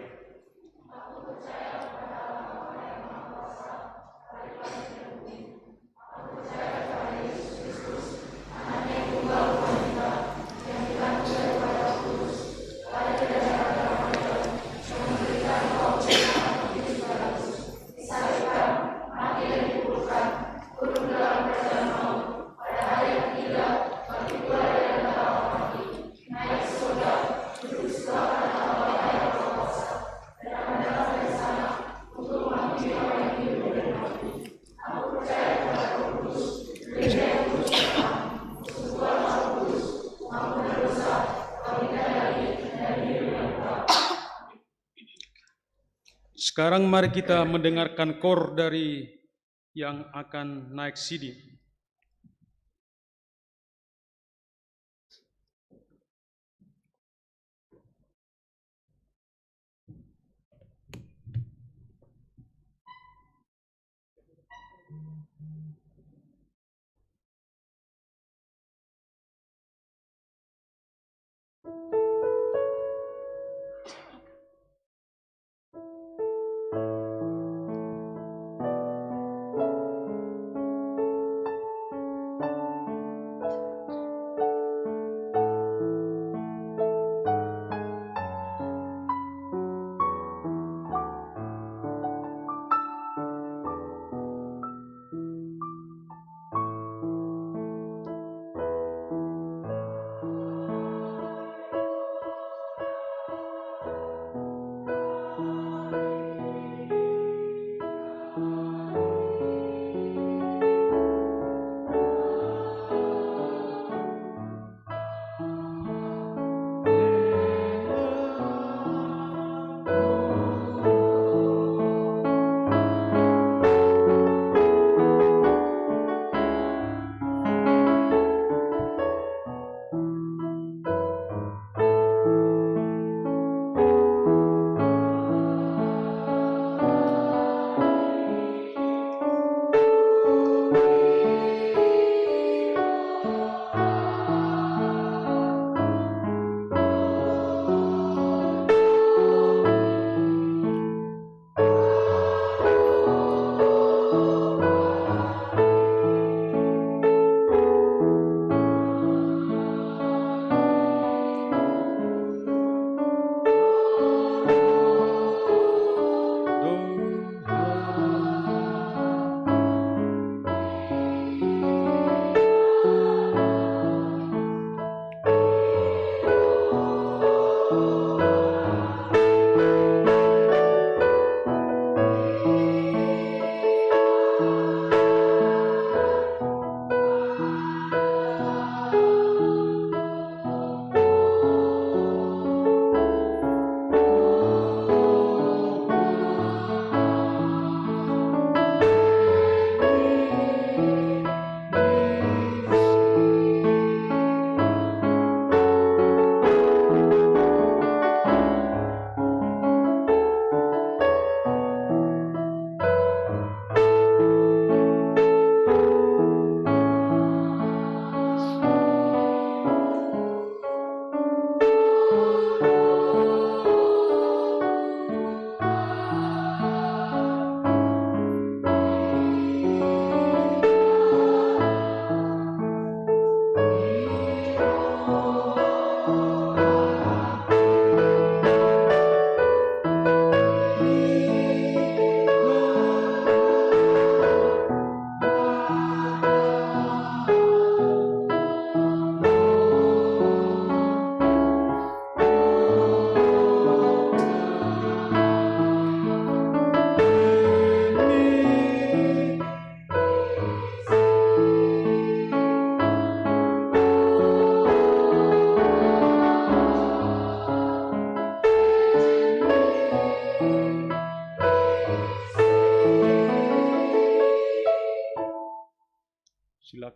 Sekarang mari kita mendengarkan kor dari yang akan naik sidi.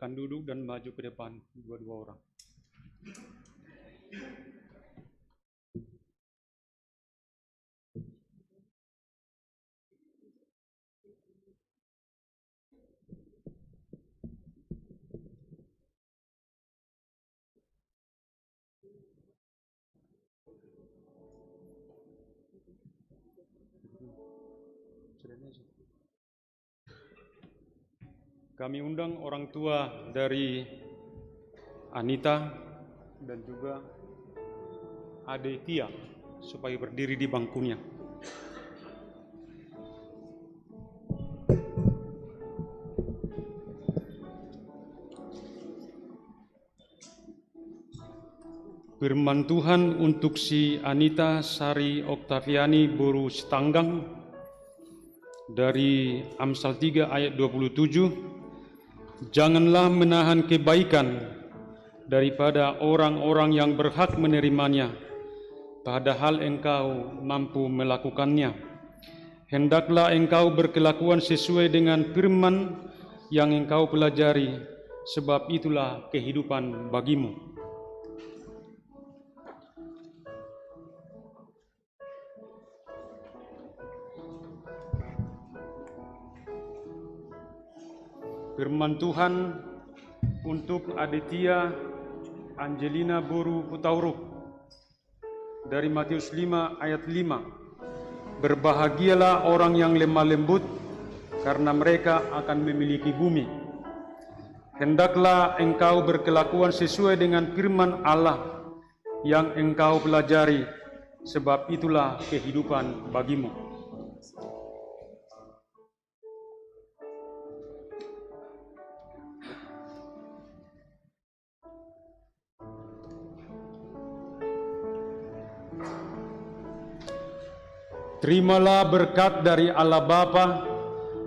Silakan duduk dan maju ke depan dua-dua orang. Kami undang orang tua dari Anita dan juga Ade Tia supaya berdiri di bangkunya. Firman Tuhan untuk si Anita Sari Oktaviani boru Sitanggang dari Amsal tiga ayat dua puluh tujuh, "Janganlah menahan kebaikan daripada orang-orang yang berhak menerimanya, padahal engkau mampu melakukannya. Hendaklah engkau berkelakuan sesuai dengan firman yang engkau pelajari, sebab itulah kehidupan bagimu." Firman Tuhan untuk Aditya Angelina boru Hutauruk dari Matius lima ayat lima. "Berbahagialah orang yang lemah lembut, karena mereka akan memiliki bumi. Hendaklah engkau berkelakuan sesuai dengan firman Allah yang engkau pelajari, sebab itulah kehidupan bagimu." Terimalah berkat dari Allah Bapa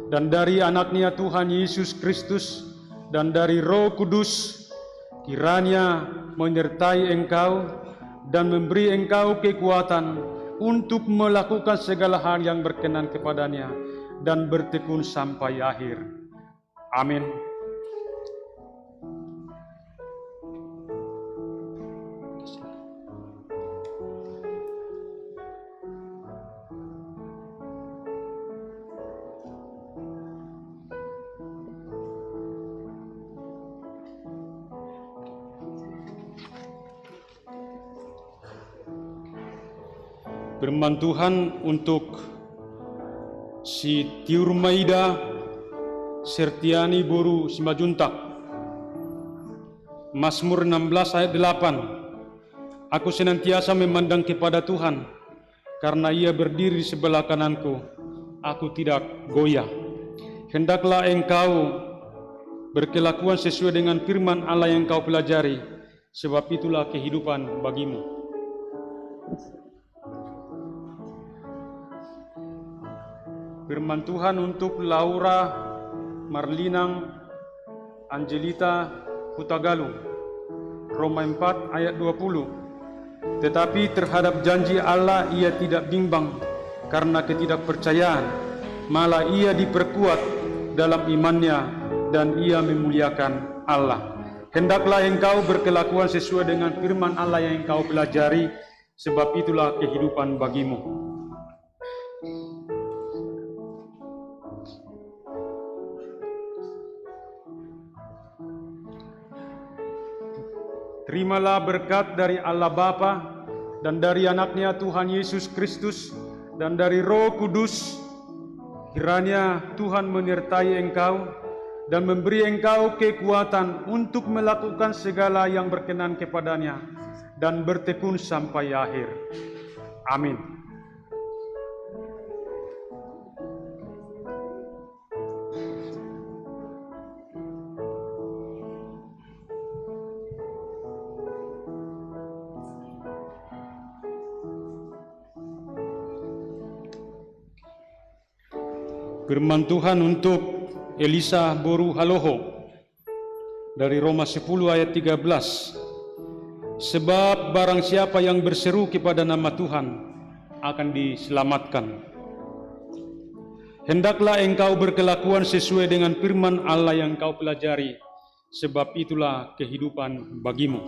dan dari Anaknya Tuhan Yesus Kristus dan dari Roh Kudus, kiranya menyertai engkau dan memberi engkau kekuatan untuk melakukan segala hal yang berkenan kepada-Nya dan bertekun sampai akhir. Amin. Firman Tuhan untuk si Tiur Maida Sertiani boru Simanjuntak. Mazmur enam belas ayat delapan. "Aku senantiasa memandang kepada Tuhan, karena Ia berdiri di sebelah kananku, aku tidak goyah." Hendaklah engkau berkelakuan sesuai dengan firman Allah yang kau pelajari, sebab itulah kehidupan bagimu. Firman Tuhan untuk Laura Marlinang Angelita Hutagalung, Roma empat ayat dua puluh. "Tetapi terhadap janji Allah ia tidak bimbang karena ketidakpercayaan, malah ia diperkuat dalam imannya dan ia memuliakan Allah." Hendaklah engkau berkelakuan sesuai dengan firman Allah yang engkau pelajari, sebab itulah kehidupan bagimu. Terimalah berkat dari Allah Bapa dan dari Anaknya Tuhan Yesus Kristus dan dari Roh Kudus. Kiranya Tuhan menyertai engkau dan memberi engkau kekuatan untuk melakukan segala yang berkenan kepada-Nya dan bertekun sampai akhir. Amin. Firman Tuhan untuk Elisa boru Haloho dari Roma sepuluh ayat tiga belas. "Sebab barang siapa yang berseru kepada nama Tuhan akan diselamatkan." Hendaklah engkau berkelakuan sesuai dengan firman Allah yang kau pelajari, sebab itulah kehidupan bagimu.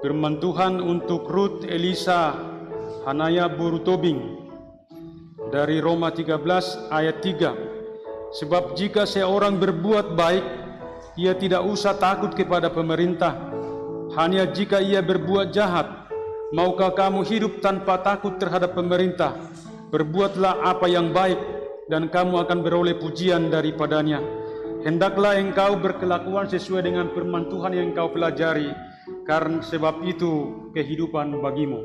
Firman Tuhan untuk Ruth Elisa Hanaya boru Tobing, dari Roma tiga belas ayat tiga. Sebab jika seorang berbuat baik, ia tidak usah takut kepada pemerintah. Hanya jika ia berbuat jahat, maukah kamu hidup tanpa takut terhadap pemerintah? Perbuatlah apa yang baik, dan kamu akan beroleh pujian daripadanya. Hendaklah engkau berkelakuan sesuai dengan firman Tuhan yang engkau pelajari, karena sebab itu kehidupan bagimu.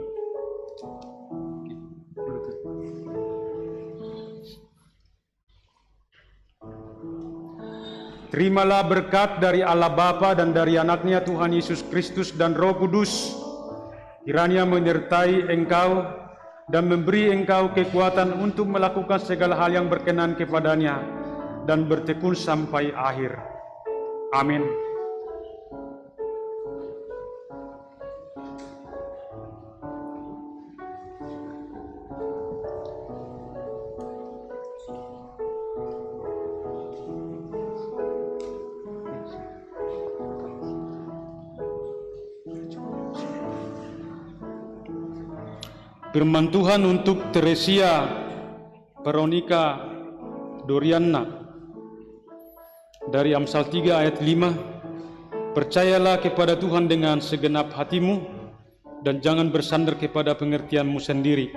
Terimalah berkat dari Allah Bapa dan dari Anaknya Tuhan Yesus Kristus dan Roh Kudus, kiranya menyertai engkau dan memberi engkau kekuatan untuk melakukan segala hal yang berkenan kepada-Nya dan bertekun sampai akhir. Amin. Firman Tuhan untuk Teresia Veronica Dorianna. Dari Amsal tiga ayat lima, "Percayalah kepada Tuhan dengan segenap hatimu, dan jangan bersandar kepada pengertianmu sendiri.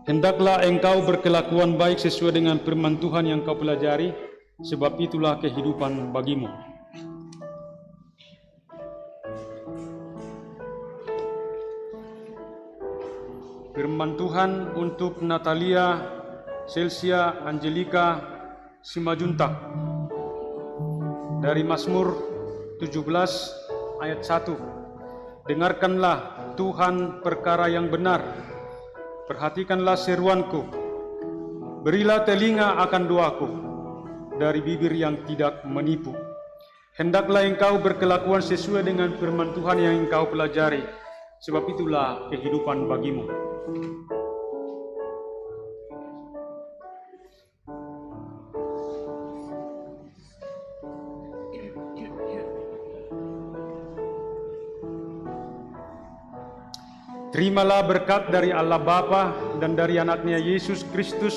Hendaklah engkau berkelakuan baik sesuai dengan firman Tuhan yang kau pelajari, sebab itulah kehidupan bagimu." Firman Tuhan untuk Natalia Celsia Angelika Simanjuntak, dari Mazmur tujuh belas ayat satu. "Dengarkanlah, Tuhan, perkara yang benar, perhatikanlah seruanku. Berilah telinga akan doaku dari bibir yang tidak menipu." Hendaklah engkau berkelakuan sesuai dengan firman Tuhan yang engkau pelajari, sebab itulah kehidupan bagimu. Terimalah berkat dari Allah Bapa dan dari Anaknya Yesus Kristus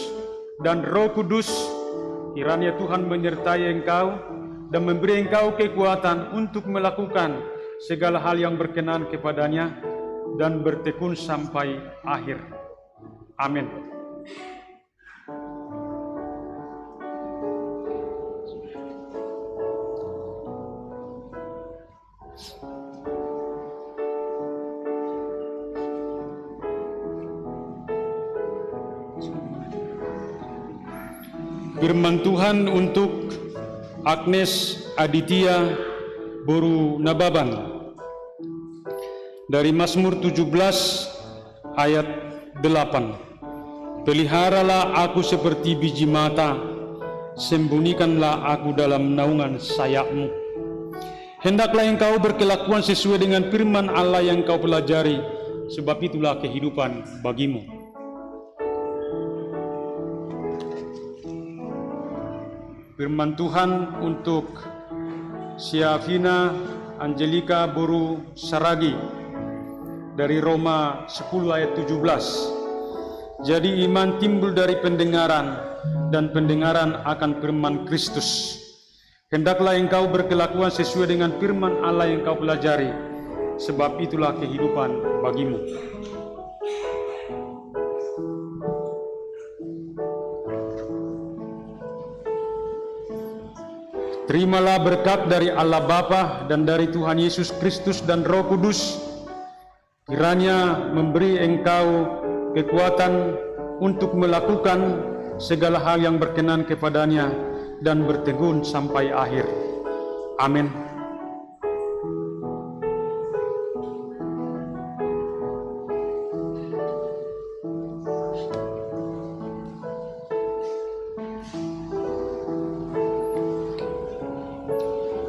dan Roh Kudus. Kiranya Tuhan menyertai engkau dan memberi engkau kekuatan untuk melakukan segala hal yang berkenan kepada-Nya dan bertekun sampai akhir. Amin. Firman Tuhan untuk Agnes Aditya boru Nababan, dari Mazmur tujuh belas ayat delapan. "Peliharalah aku seperti biji mata, sembunyikanlah aku dalam naungan sayap-Mu." Hendaklah engkau berkelakuan sesuai dengan firman Allah yang kau pelajari, sebab itulah kehidupan bagimu. Firman Tuhan untuk Siavina Angelika boru Saragi, dari Roma sepuluh ayat tujuh belas. "Jadi iman timbul dari pendengaran, dan pendengaran akan firman Kristus." Hendaklah engkau berkelakuan sesuai dengan firman Allah yang kau pelajari, sebab itulah kehidupan bagimu. Terimalah berkat dari Allah Bapa dan dari Tuhan Yesus Kristus dan Roh Kudus. Kiranya memberi engkau kekuatan untuk melakukan segala hal yang berkenan kepada-Nya dan bertekun sampai akhir. Amin.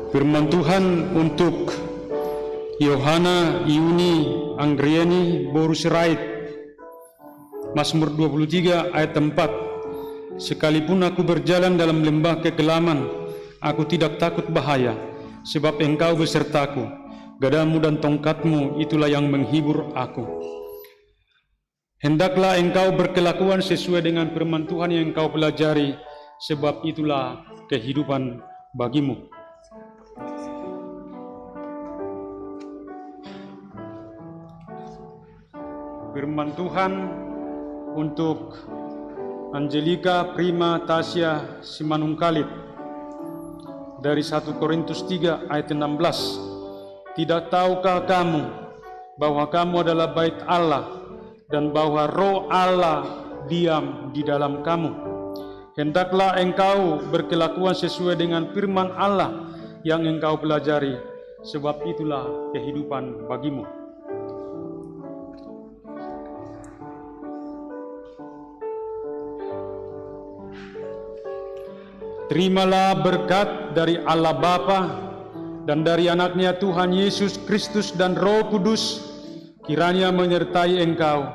Firman Tuhan untuk Yohana Yuni Anggrieni boru Sirait. Mazmur dua puluh tiga ayat empat. Sekalipun aku berjalan dalam lembah kekelaman, aku tidak takut bahaya, sebab Engkau besertaku. Gadamu dan tongkatmu itulah yang menghibur aku. Hendaklah engkau berkelakuan sesuai dengan firman Tuhan yang engkau pelajari, sebab itulah kehidupan bagimu. Firman Tuhan untuk Angelika Prima Tasia Simanungkalit dari satu Korintus tiga ayat enam belas. Tidak tahukah kamu bahwa kamu adalah bait Allah dan bahwa Roh Allah diam di dalam kamu? Hendaklah engkau berkelakuan sesuai dengan firman Allah yang engkau pelajari, sebab itulah kehidupan bagimu. Terimalah berkat dari Allah Bapa dan dari Anaknya Tuhan Yesus Kristus dan Roh Kudus, kiranya menyertai engkau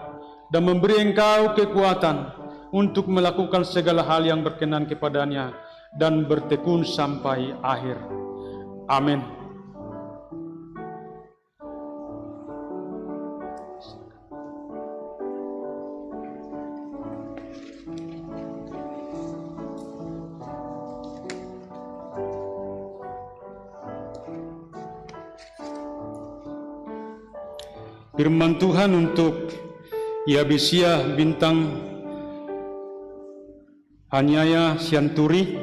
dan memberi engkau kekuatan untuk melakukan segala hal yang berkenan kepada-Nya dan bertekun sampai akhir. Amin. Firman Tuhan untuk Yabesia Bintang Aniaya Sianturi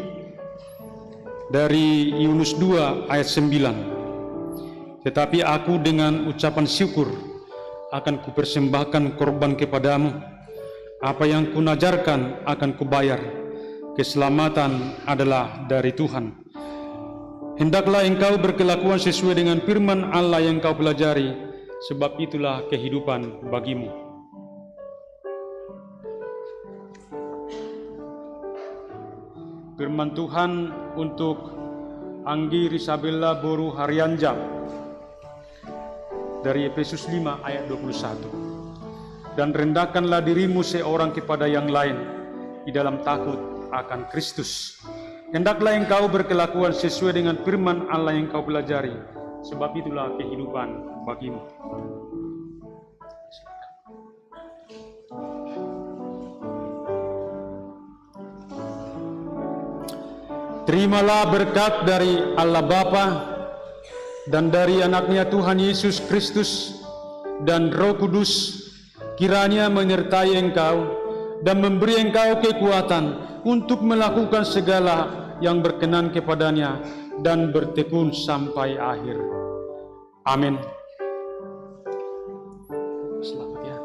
dari Yunus dua ayat sembilan. Tetapi aku dengan ucapan syukur akan kupersembahkan korban kepadamu. Apa yang kunajarkan akan kubayar. Keselamatan adalah dari Tuhan. Hendaklah engkau berkelakuan sesuai dengan firman Allah yang kau pelajari, sebab itulah kehidupan bagimu. Firman Tuhan untuk Anggi Risabella boru Harianja dari Efesus lima ayat dua puluh satu. Dan rendahkanlah dirimu seorang kepada yang lain di dalam takut akan Kristus. Hendaklah engkau berkelakuan sesuai dengan firman Allah yang kau pelajari, sebab itulah kehidupan bagimu. Terimalah berkat dari Allah Bapa dan dari Anaknya Tuhan Yesus Kristus dan Roh Kudus, kiranya menyertai engkau dan memberi engkau kekuatan untuk melakukan segala yang berkenan kepada-Nya dan bertekun sampai akhir. Amin. Selamat ya.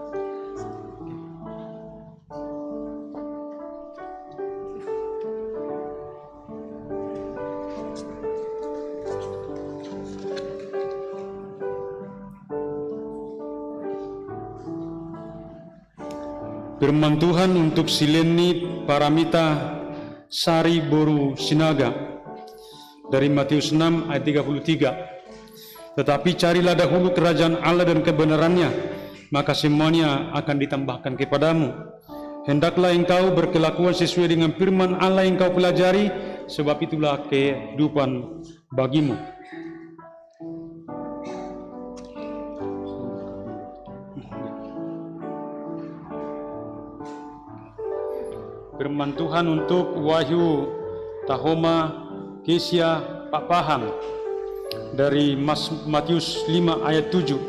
Firman Tuhan untuk Sileni Paramita Sari boru Sinaga dari Matius enam ayat tiga puluh tiga. Tetapi carilah dahulu kerajaan Allah dan kebenarannya, maka semuanya akan ditambahkan kepadamu. Hendaklah engkau berkelakuan sesuai dengan firman Allah yang kau pelajari, sebab itulah kehidupan bagimu. Firman Tuhan untuk Wahyu Tahoma Kesia Pakpahan dari Mas-, Matius lima ayat tujuh.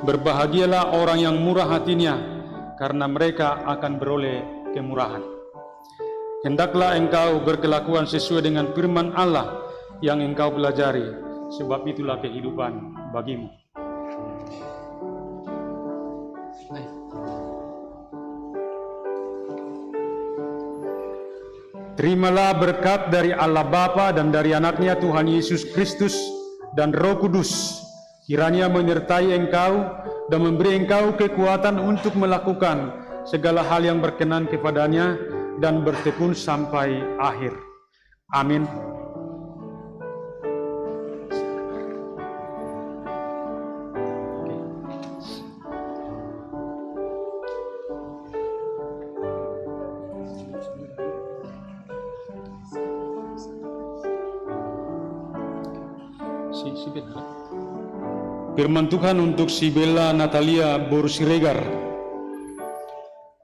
Berbahagialah orang yang murah hatinya, karena mereka akan beroleh kemurahan. Hendaklah engkau berkelakuan sesuai dengan firman Allah yang engkau pelajari, sebab itulah kehidupan bagimu. Terimalah berkat dari Allah Bapa dan dari Anaknya Tuhan Yesus Kristus dan Roh Kudus. Kiranya menyertai engkau dan memberi engkau kekuatan untuk melakukan segala hal yang berkenan kepada-Nya dan bertekun sampai akhir. Amin. Firman Tuhan untuk si Bella Natalia boru Siregar.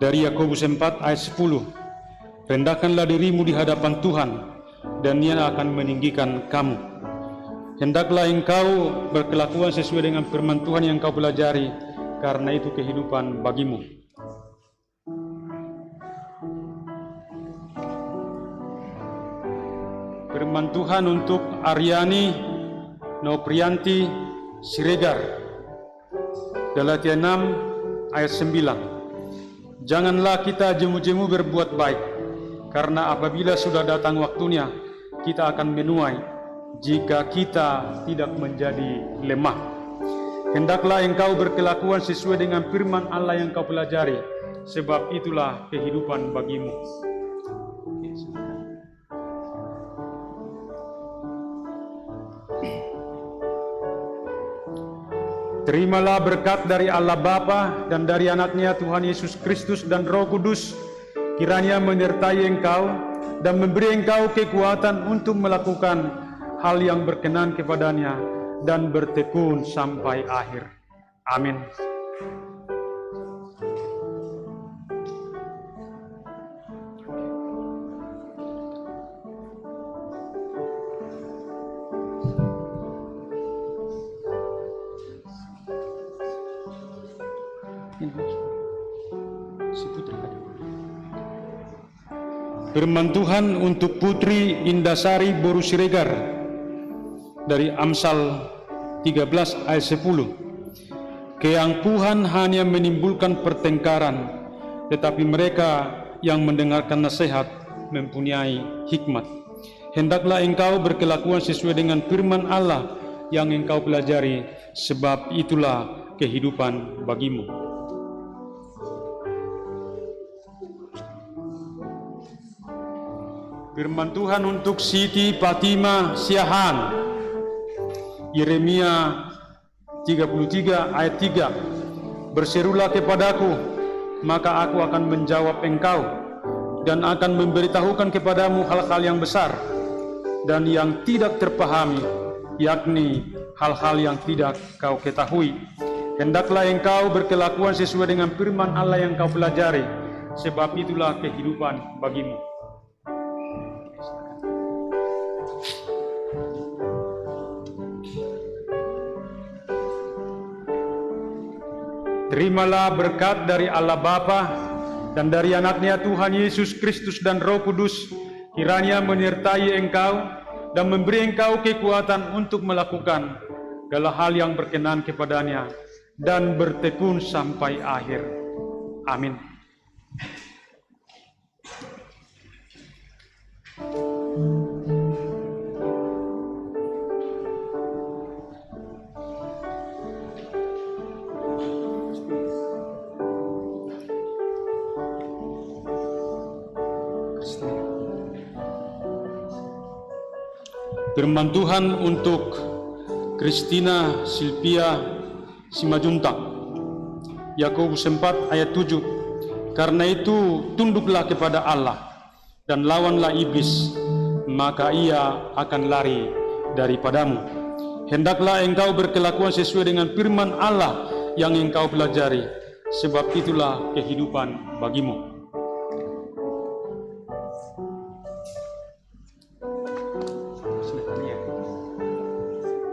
Dari Yakobus empat ayat sepuluh. Rendahkanlah dirimu di hadapan Tuhan, dan Ia akan meninggikan kamu. Hendaklah engkau berkelakuan sesuai dengan firman Tuhan yang kau pelajari, karena itu kehidupan bagimu. Firman Tuhan untuk Aryani Noprianti Siregar. Galatia enam ayat sembilan. Janganlah kita jemu-jemu berbuat baik, karena apabila sudah datang waktunya, kita akan menuai jika kita tidak menjadi lemah. Hendaklah engkau berkelakuan sesuai dengan firman Allah yang kau pelajari, sebab itulah kehidupan bagimu. Terimalah berkat dari Allah Bapa dan dari Anaknya Tuhan Yesus Kristus dan Roh Kudus, kiranya menyertai engkau dan memberi engkau kekuatan untuk melakukan hal yang berkenan kepada-Nya dan bertekun sampai akhir. Amin. Firman Tuhan untuk Putri Indasari boru Siregar dari Amsal tiga belas ayat sepuluh. Keangkuhan hanya menimbulkan pertengkaran, tetapi mereka yang mendengarkan nasihat mempunyai hikmat. Hendaklah engkau berkelakuan sesuai dengan firman Allah yang engkau pelajari, sebab itulah kehidupan bagimu. Firman Tuhan untuk Siti Fatima Siahaan. Yeremia tiga puluh tiga ayat tiga. Berserulah kepadaku, maka aku akan menjawab engkau, dan akan memberitahukan kepadamu hal-hal yang besar dan yang tidak terpahami, yakni hal-hal yang tidak kau ketahui. Hendaklah engkau berkelakuan sesuai dengan firman Allah yang kau pelajari, sebab itulah kehidupan bagimu. Terimalah berkat dari Allah Bapa dan dari Anaknya Tuhan Yesus Kristus dan Roh Kudus, kiranya menyertai engkau dan memberi engkau kekuatan untuk melakukan segala hal yang berkenan kepada-Nya dan bertekun sampai akhir. Amin. Firman Tuhan untuk Kristina Silvia Simanjuntak. Yakobus empat ayat tujuh. Karena itu, tunduklah kepada Allah dan lawanlah iblis, maka ia akan lari daripadamu. Hendaklah engkau berkelakuan sesuai dengan firman Allah yang engkau pelajari, sebab itulah kehidupan bagimu.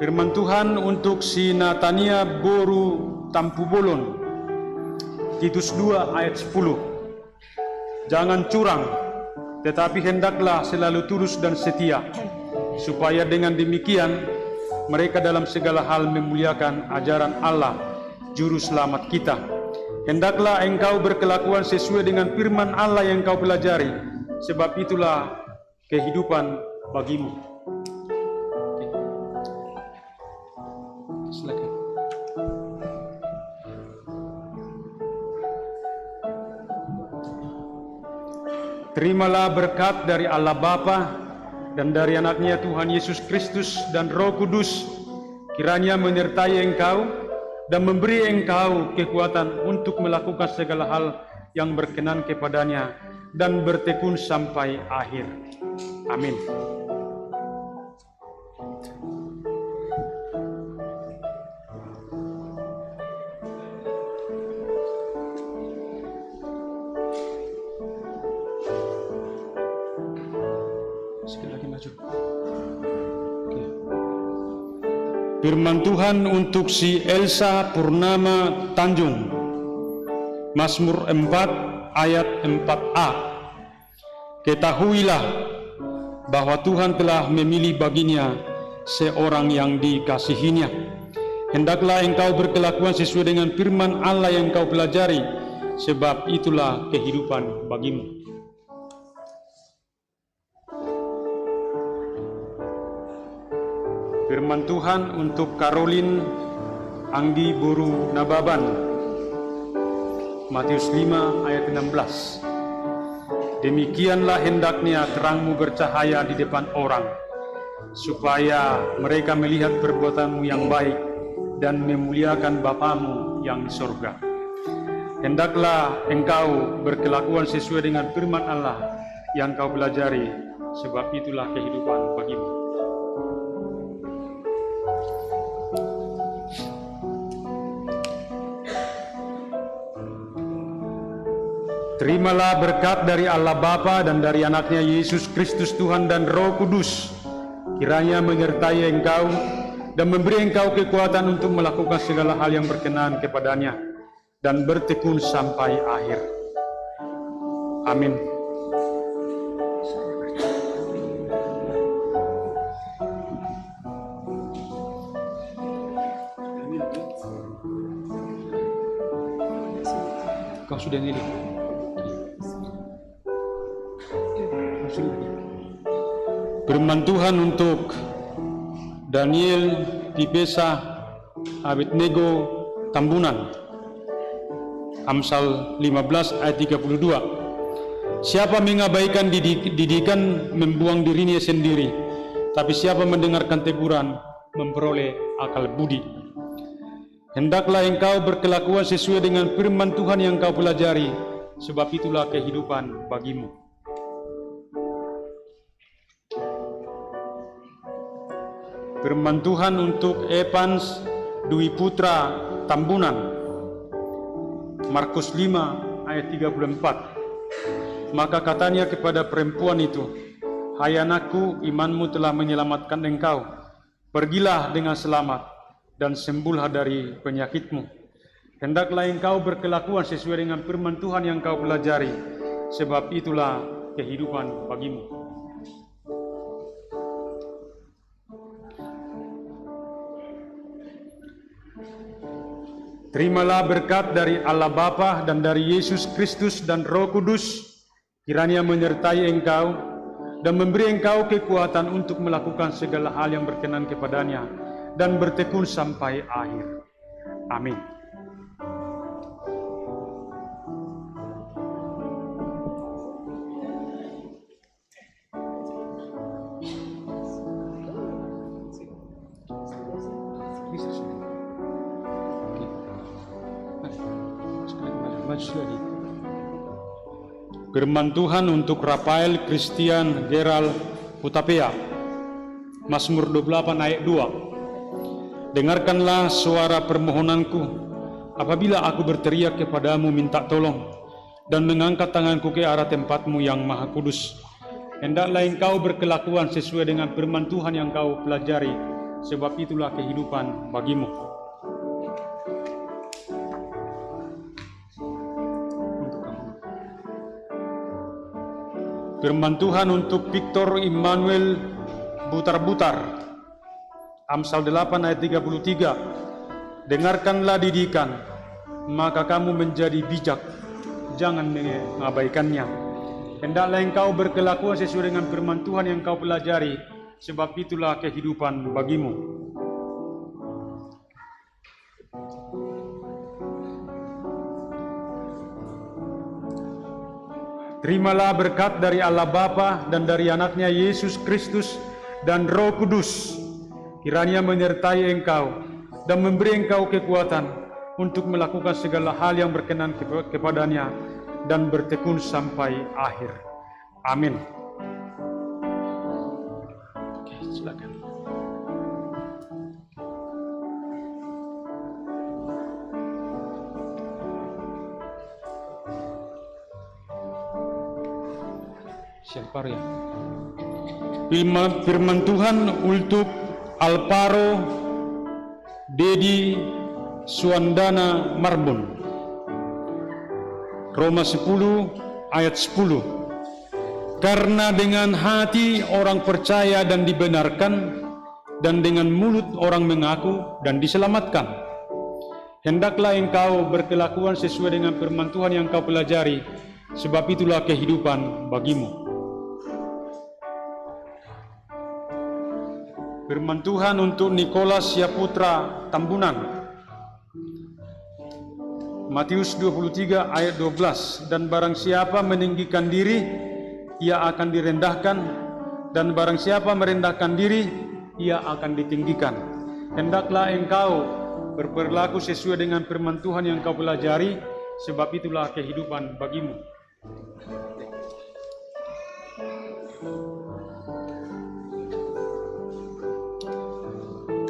Firman Tuhan untuk si Natania boru Tampubolon. Titus dua ayat sepuluh. Jangan curang, tetapi hendaklah selalu tulus dan setia, supaya dengan demikian mereka dalam segala hal memuliakan ajaran Allah, Juru Selamat kita. Hendaklah engkau berkelakuan sesuai dengan firman Allah yang kau pelajari, sebab itulah kehidupan bagimu. Silakan. Terimalah berkat dari Allah Bapa dan dari Anaknya Tuhan Yesus Kristus dan Roh Kudus, kiranya menyertai engkau dan memberi engkau kekuatan untuk melakukan segala hal yang berkenan kepada-Nya dan bertekun sampai akhir. Amin. Firman Tuhan untuk si Elsa Purnama Tanjung. Mazmur empat ayat empat a. Ketahuilah bahwa Tuhan telah memilih baginya seorang yang dikasihinya. Hendaklah engkau berkelakuan sesuai dengan firman Allah yang engkau pelajari, sebab itulah kehidupan bagimu. Firman Tuhan untuk Karolin Anggi boru Nababan. Matius lima ayat enam belas. Demikianlah hendaknya terangmu bercahaya di depan orang, supaya mereka melihat perbuatanmu yang baik dan memuliakan Bapamu yang di sorga. Hendaklah engkau berkelakuan sesuai dengan firman Allah yang kau pelajari, sebab itulah kehidupan bagimu. Terimalah berkat dari Allah Bapa dan dari Anaknya Yesus Kristus Tuhan dan Roh Kudus. Kiranya menyertai engkau dan memberi engkau kekuatan untuk melakukan segala hal yang berkenan kepada-Nya dan bertekun sampai akhir. Amin. Kau sudah ini. Firman Tuhan untuk Daniel Pipesa Abednego Tambunan. Amsal lima belas ayat tiga puluh dua. Siapa mengabaikan didi-, didikan membuang dirinya sendiri, tapi siapa mendengarkan teguran memperoleh akal budi. Hendaklah engkau berkelakuan sesuai dengan firman Tuhan yang kau pelajari, sebab itulah kehidupan bagimu. Firman Tuhan untuk Evans Dwi Putra Tambunan. Markus lima ayat tiga puluh empat. Maka katanya kepada perempuan itu, "Hai anakku, imanmu telah menyelamatkan engkau. Pergilah dengan selamat dan sembuhlah dari penyakitmu. Hendaklah engkau berkelakuan sesuai dengan firman Tuhan yang kau pelajari, sebab itulah kehidupan bagimu." Terimalah berkat dari Allah Bapa dan dari Yesus Kristus dan Roh Kudus. Kiranya menyertai engkau dan memberi engkau kekuatan untuk melakukan segala hal yang berkenan kepada-Nya dan bertekun sampai akhir. Amin. Firman Tuhan untuk Rafael Christian Gerald Hutapea. Mazmur dua puluh delapan ayat dua. Dengarkanlah suara permohonanku, apabila aku berteriak kepada-Mu minta tolong, dan mengangkat tanganku ke arah tempat-Mu yang maha kudus. Hendaklah engkau berkelakuan sesuai dengan firman Tuhan yang kau pelajari, sebab itulah kehidupan bagimu. Untuk kamu. Firman Tuhan untuk Victor Immanuel Butar-Butar. Amsal delapan ayat tiga puluh tiga. Dengarkanlah didikan, maka kamu menjadi bijak, jangan mengabaikannya. Hendaklah engkau berkelakuan sesuai dengan firman Tuhan yang kau pelajari, sebab itulah kehidupan bagimu. Terimalah berkat dari Allah Bapa dan dari Anaknya Yesus Kristus dan Roh Kudus. Kiranya menyertai engkau dan memberi engkau kekuatan untuk melakukan segala hal yang berkenan kepa-, kepada-Nya dan bertekun sampai akhir. Amin. Oke, silakan. Si Alvaro, ya. Firman, firman Tuhan untuk Alvaro Dedi Suandana Marbun. Roma sepuluh ayat sepuluh. Karena dengan hati orang percaya dan dibenarkan, dan dengan mulut orang mengaku dan diselamatkan. Hendaklah engkau berkelakuan sesuai dengan firman Tuhan yang kau pelajari, sebab itulah kehidupan bagimu. Firman Tuhan untuk Nikolas Syaputra Tambunan. Matius dua puluh tiga ayat dua belas, "Dan barang siapa meninggikan diri, ia akan direndahkan, dan barang siapa merendahkan diri, ia akan ditinggikan." Hendaklah engkau berperilaku sesuai dengan firman Tuhan yang kau pelajari, sebab itulah kehidupan bagimu.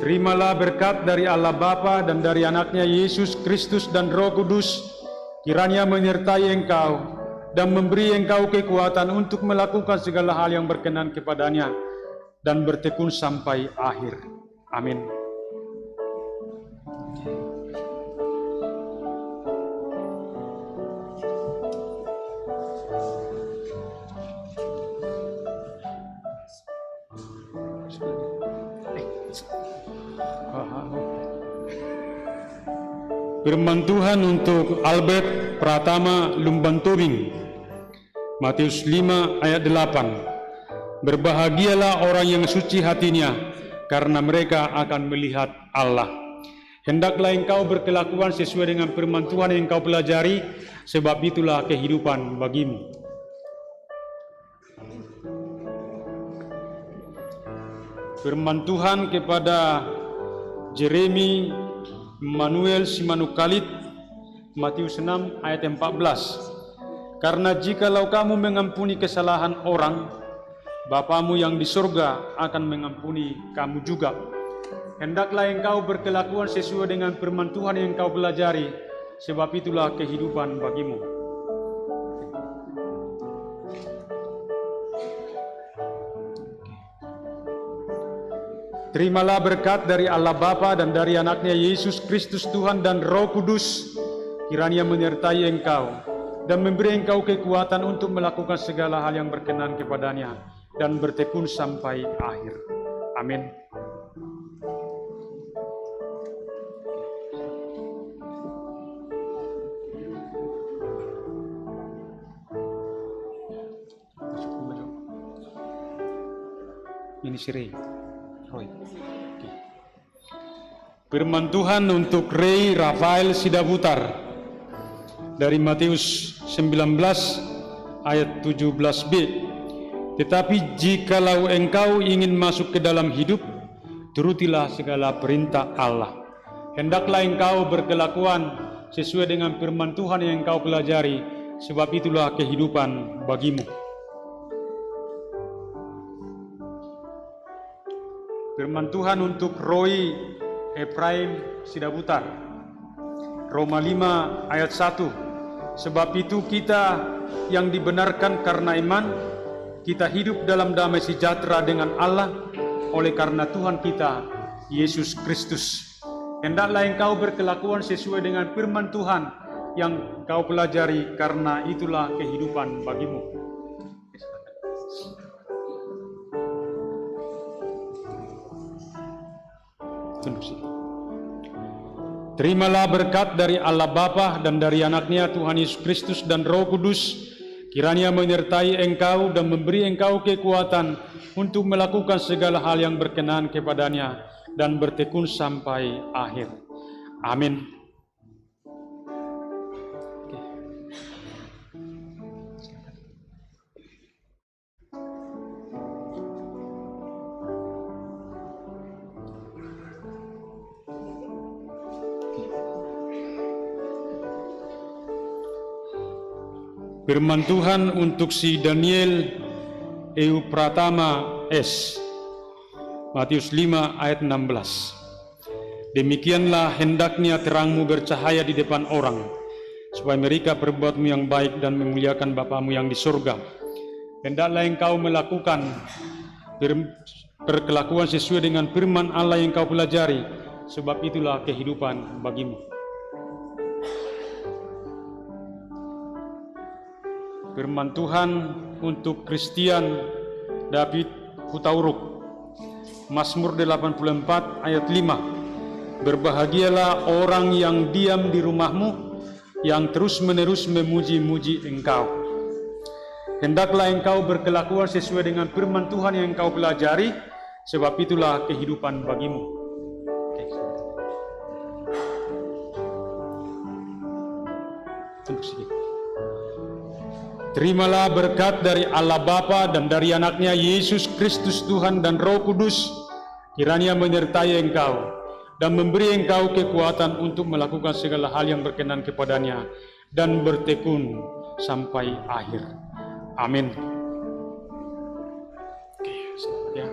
Terimalah berkat dari Allah Bapa dan dari Anaknya Yesus Kristus dan Roh Kudus, kiranya menyertai engkau dan memberi engkau kekuatan untuk melakukan segala hal yang berkenan kepada-Nya dan bertekun sampai akhir. Amin. Firman Tuhan untuk Albert Pratama Lumban Tobing. Matius lima ayat delapan. "Berbahagialah orang yang suci hatinya, karena mereka akan melihat Allah." Hendaklah engkau berkelakuan sesuai dengan firman Tuhan yang engkau pelajari, sebab itulah kehidupan bagimu. Firman Tuhan kepada Jeremy Manuel Simanungkalit, Matius enam ayat empat belas. "Karena jikalau kamu mengampuni kesalahan orang, Bapamu yang di surga akan mengampuni kamu juga." Hendaklah engkau berkelakuan sesuai dengan firman Tuhan yang engkau pelajari, sebab itulah kehidupan bagimu. Terimalah berkat dari Allah Bapa dan dari Anaknya Yesus Kristus Tuhan dan Roh Kudus, kiranya menyertai engkau dan memberi engkau kekuatan untuk melakukan segala hal yang berkenan kepada-Nya dan bertekun sampai akhir. Amin. Ini si Ray. Roy. Oke. Firman Tuhan untuk Ray Rafael Sidabutar dari Matius sembilan belas ayat tujuh belas b. "Tetapi jikalau engkau ingin masuk ke dalam hidup, turutilah segala perintah Allah." Hendaklah engkau berkelakuan sesuai dengan firman Tuhan yang engkau pelajari, sebab itulah kehidupan bagimu. Firman Tuhan untuk Roy Efraim Sidabutar. Roma lima ayat satu. "Sebab itu kita yang dibenarkan karena iman, kita hidup dalam damai sejahtera dengan Allah oleh karena Tuhan kita, Yesus Kristus." Hendaklah engkau berkelakuan sesuai dengan firman Tuhan yang kau pelajari, karena itulah kehidupan bagimu. Tunduk sih. Terimalah berkat dari Allah Bapa dan dari Anaknya Tuhan Yesus Kristus dan Roh Kudus, kiranya menyertai engkau dan memberi engkau kekuatan untuk melakukan segala hal yang berkenan kepada-Nya dan bertekun sampai akhir. Amin. Firman Tuhan untuk si Daniel Eu Pratama S. Matius lima ayat enam belas. Demikianlah hendaknya terangmu bercahaya di depan orang, supaya mereka perbuatmu yang baik dan memuliakan Bapamu yang di surga. Hendaklah engkau melakukan per-, perkelakuan sesuai dengan firman Allah yang kau pelajari, Sebab itulah kehidupan bagimu. Firman Tuhan untuk Christian David Hutauruk. Mazmur delapan puluh empat ayat lima. Berbahagialah orang yang diam di rumahmu, yang terus-menerus memuji-muji Engkau. Hendaklah engkau berkelakuan sesuai dengan firman Tuhan yang engkau pelajari, sebab itulah kehidupan bagimu. Oke. Tunduk sedikit. Terimalah berkat dari Allah Bapa dan dari Anaknya Yesus Kristus Tuhan dan Roh Kudus, kiranya menyertai engkau dan memberi engkau kekuatan untuk melakukan segala hal yang berkenan kepada-Nya dan bertekun sampai akhir. Amin. Oke, selamat ya.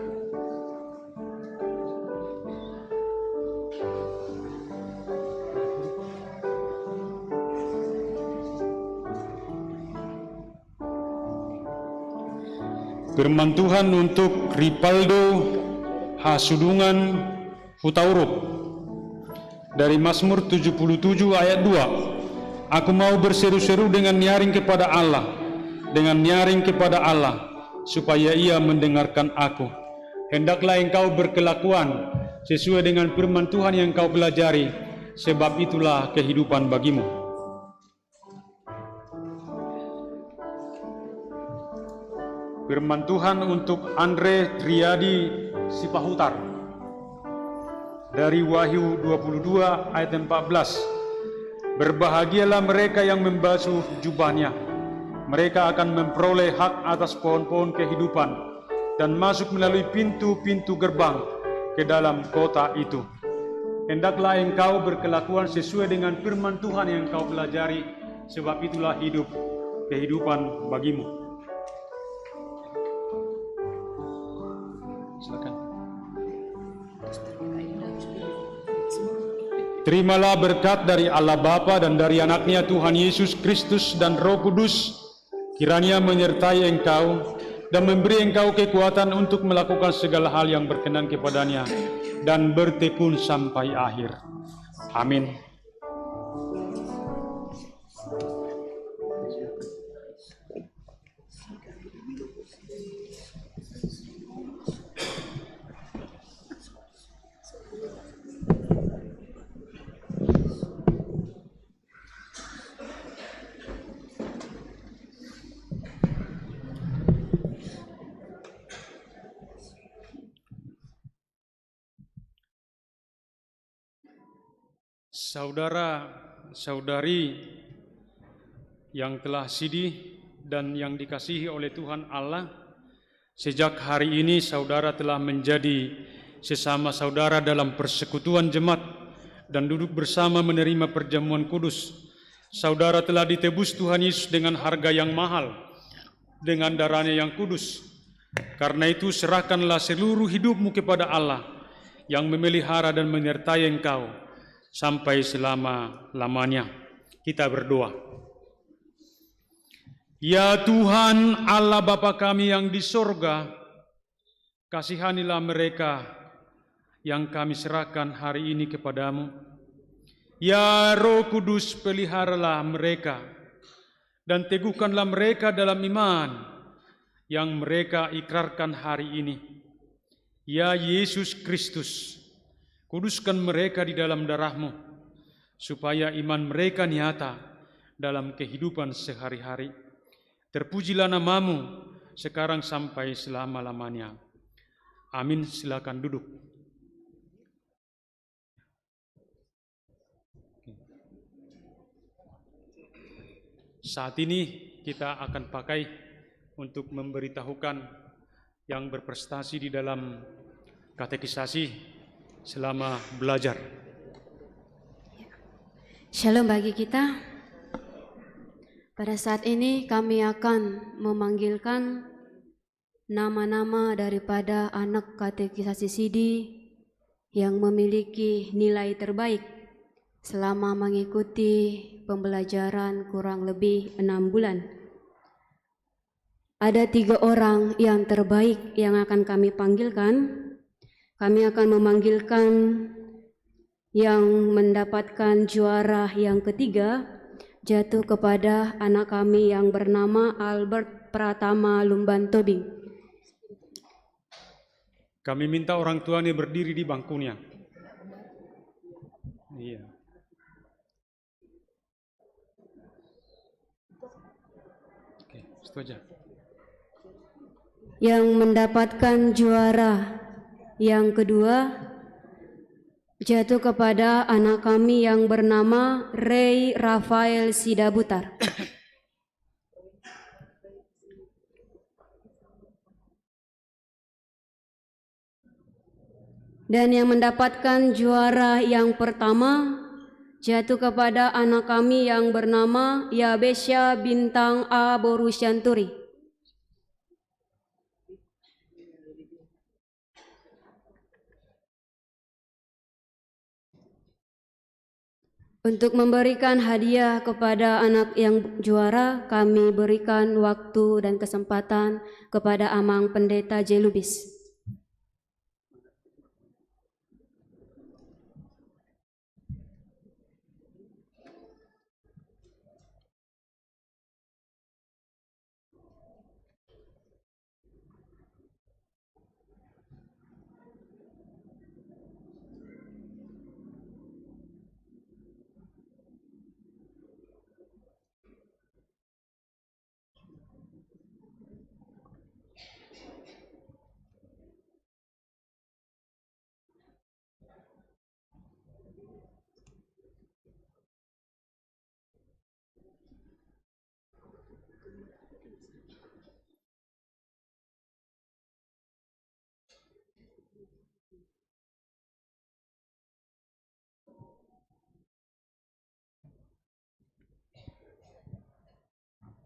Firman Tuhan untuk Ripaldo Hasudungan Hutauruk. Dari Mazmur tujuh puluh tujuh ayat dua. Aku mau berseru-seru dengan nyaring kepada Allah, dengan nyaring kepada Allah, supaya Ia mendengarkan aku. Hendaklah engkau berkelakuan sesuai dengan firman Tuhan yang engkau pelajari, sebab itulah kehidupan bagimu. Firman Tuhan untuk Andre Triadi Sipahutar. Dari Wahyu dua puluh dua ayat empat belas. Berbahagialah mereka yang membasuh jubahnya. Mereka akan memperoleh hak atas pohon-pohon kehidupan dan masuk melalui pintu-pintu gerbang ke dalam kota itu. Hendaklah engkau berkelakuan sesuai dengan firman Tuhan yang engkau pelajari, sebab itulah hidup, kehidupan bagimu. Silakan. Terimalah berkat dari Allah Bapa dan dari Anaknya Tuhan Yesus Kristus dan Roh Kudus, kiranya menyertai engkau dan memberi engkau kekuatan untuk melakukan segala hal yang berkenan kepada-Nya dan bertekun sampai akhir. Amin. Saudara-saudari yang telah sidih dan yang dikasihi oleh Tuhan Allah, sejak hari ini saudara telah menjadi sesama saudara dalam persekutuan jemaat dan duduk bersama menerima perjamuan kudus. Saudara telah ditebus Tuhan Yesus dengan harga yang mahal, dengan darah-Nya yang kudus. Karena itu, serahkanlah seluruh hidupmu kepada Allah yang memelihara dan menyertai engkau sampai selama-lamanya. Kita berdoa. Ya Tuhan, Allah Bapa kami yang di sorga, kasihanilah mereka yang kami serahkan hari ini kepada-Mu. Ya Roh Kudus, peliharalah mereka dan teguhkanlah mereka dalam iman yang mereka ikrarkan hari ini. Ya Yesus Kristus, kuduskan mereka di dalam darah-Mu, supaya iman mereka nyata dalam kehidupan sehari-hari. Terpujilah nama-Mu sekarang sampai selama-lamanya. Amin. Silakan duduk. Saat ini kita akan pakai untuk memberitahukan yang berprestasi di dalam katekisasi selama belajar. Shalom bagi kita. Pada saat ini kami akan memanggilkan nama-nama daripada anak katekisasi sidi yang memiliki nilai terbaik selama mengikuti pembelajaran kurang lebih enam bulan. Ada tiga orang yang terbaik yang akan kami panggilkan. Kami akan memanggilkan Yang mendapatkan juara yang ketiga jatuh kepada anak kami yang bernama Albert Pratama Lumban Tobing. Kami minta orang tuanya berdiri di bangkunya. Iya. Oke, situ aja. Yang mendapatkan juara yang kedua jatuh kepada anak kami yang bernama Ray Rafael Sidabutar. Dan yang mendapatkan juara yang pertama jatuh kepada anak kami yang bernama Yabesya Bintang A Boru Sianturi. Untuk memberikan hadiah kepada anak yang juara, kami berikan waktu dan kesempatan kepada Amang Pendeta J. Lubis.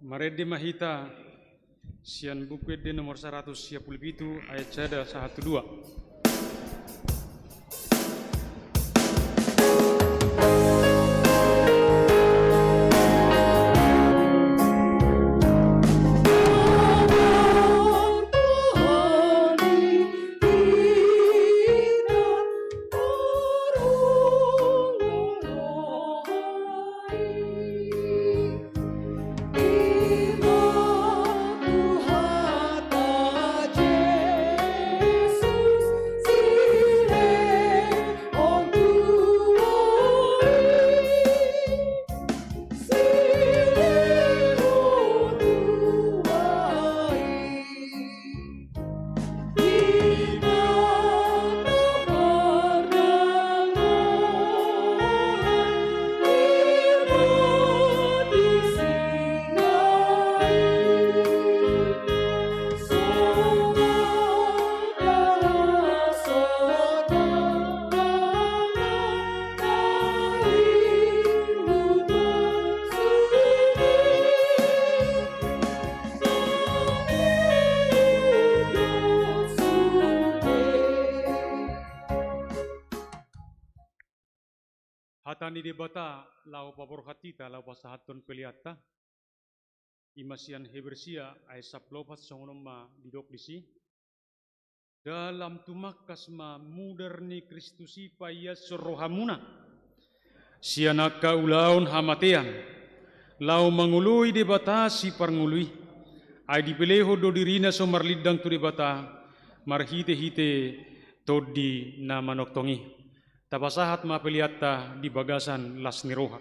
Marende ma hita sian Buku Ende nomor saratus sia pulu pitu ayat sada sahat tu dua. Hata ni Debata laho paborhat hita laho pasahathon peleanta. I ma sian Heber sia ayat sampulu opat, songon on ma didok disi. Dalam tumangkas ma mudar ni Kristus i paiashon rohamuna sian angka ulaon hamatean, laho mangoloi Debata Siparngolu i. Ai dipelehon do dirina so marlindang tu Debata marhitehite Tondi na manongtong i. Tapasahat ma peleanta di bagasan las ni roha.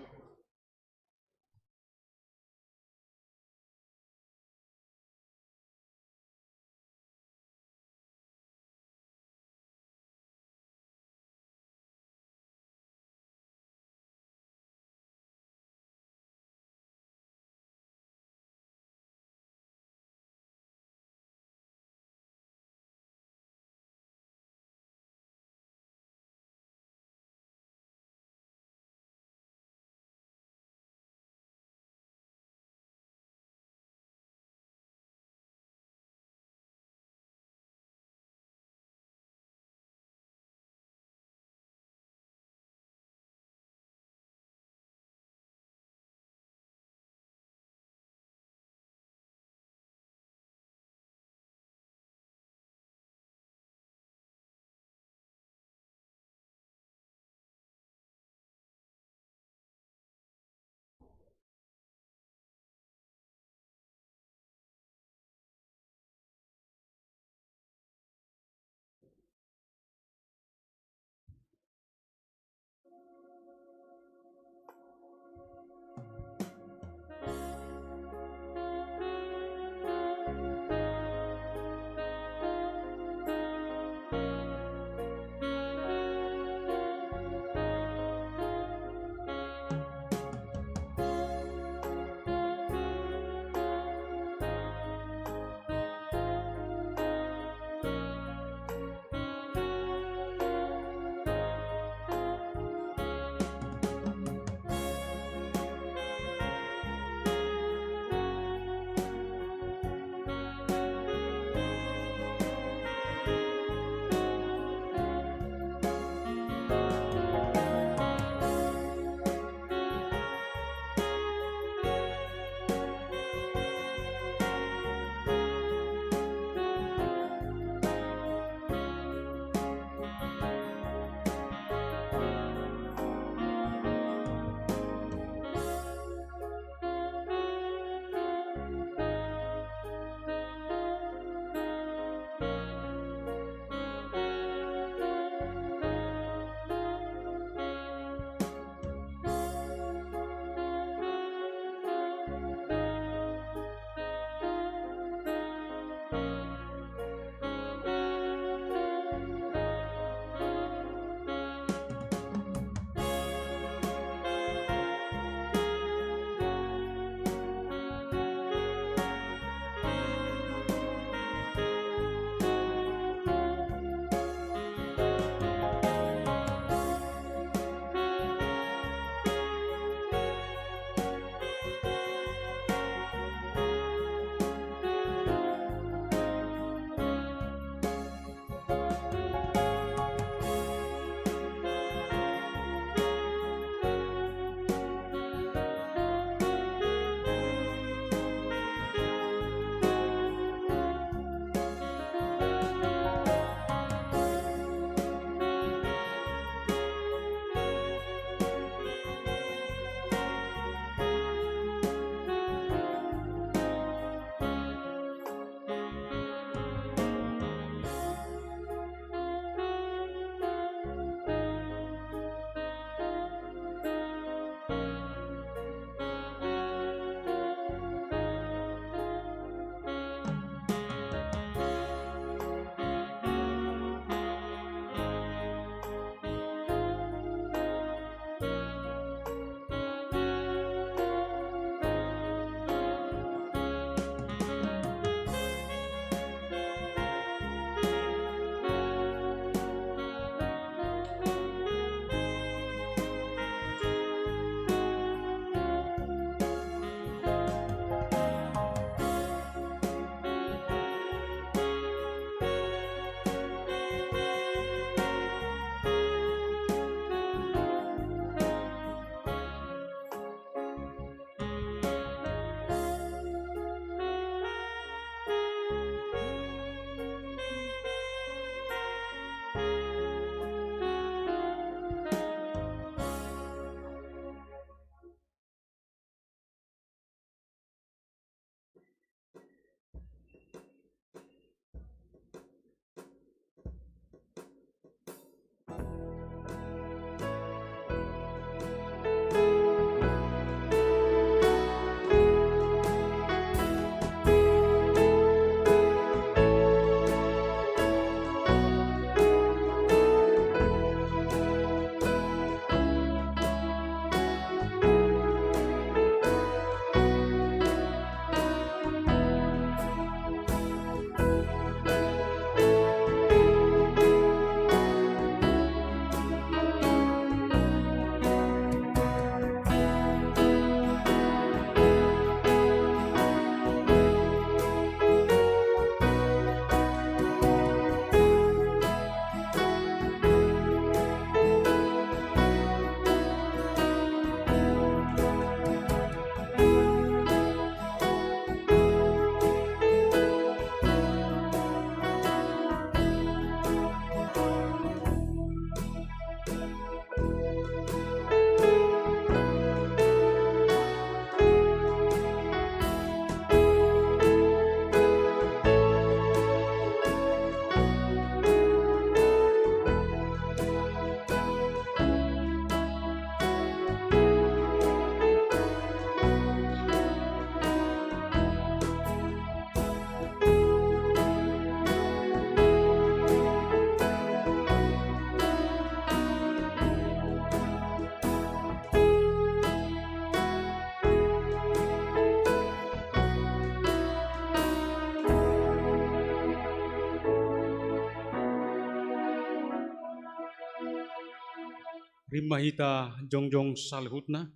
Rap ma hita jongjong saluhutna.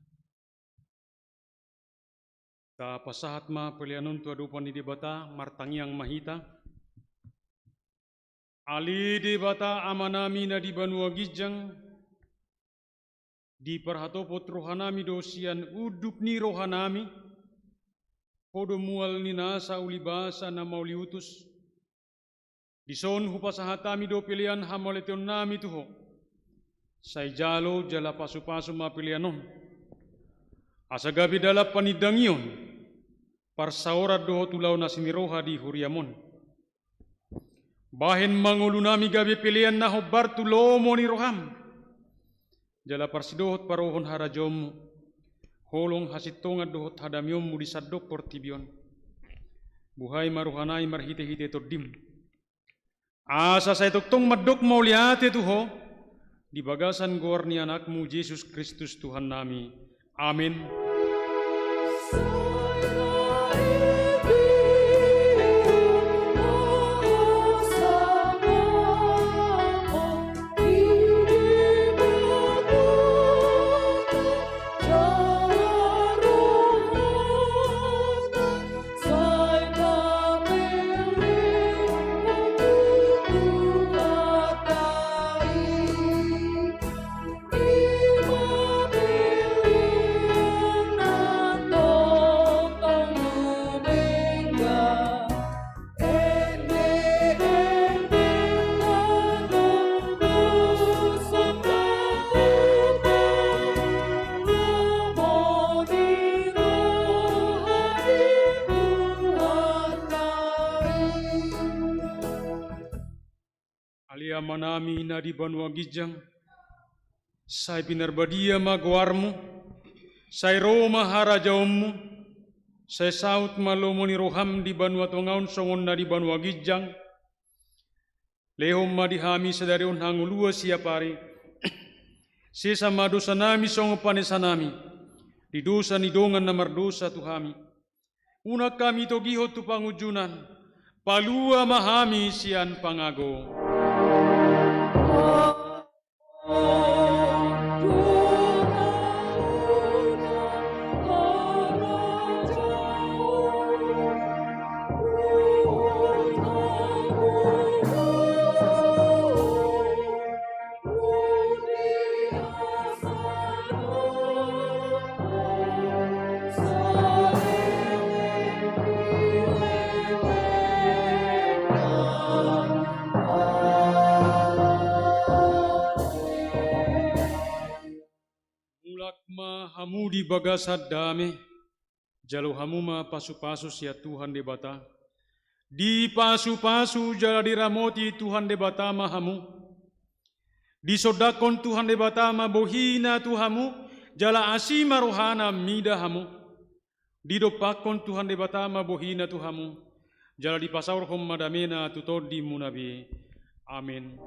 Tapasahat ma pelean on tu adopan ni Debata, martangiang ma hita. Ale Debata Amanami na di banua ginjang, diparhatopot rohanami do sian unduk ni rohanami, Ho do mual ni nasa ulibasa na mauliutus. Dison hupasahat hami do pelean hamauliateonnami tu Ho. Sai jalo jala pasupasu ma pelean on, asa gabe dalan panindangion, parsaoran dohot ulaon asi ni roha di huriam on. Bahen ma ngolunami gabe pelean na hombar tu lomo ni roham, jala parsidohot parohon harajaonmu, holong hasintongan dohot hadameonmu di sandok portibi on. Buhai ma rohanami marhitehite Tondim, asa sai tongtong mandok mauliate tu Ho, di bagasan goar ni Anakmu Jesus Kristus Tuhannami. Amen. Ale Amanami na di banua ginjang, sai pinarbadia ma goarmu, sai ro ma harajaonmu, sai saut ma lomo ni roham di banua tonga on songon na di banua ginjang. Lehon ma di hami sadari on hangoluan siapari. Sesa ma dosanami songon panesanami di dosa ni dongan na mardosa tu hami. Unang hami togihon tu pangunjunan, palua ma hami sian pangago. Mulak ma hamu di bagasan dame, jalo hamu ma pasupasu sian Tuhan Debata. Dipasupasu jala diramoti Tuhan Debata ma hamu. Disondangkon Tuhan Debata ma bohina tu hamu, jala asi ma rohana mida hamu. Didompakkon Tuhan Debata ma bohina tu hamu, jala dipasaorhon ma damena tu tondimuna be. Amen.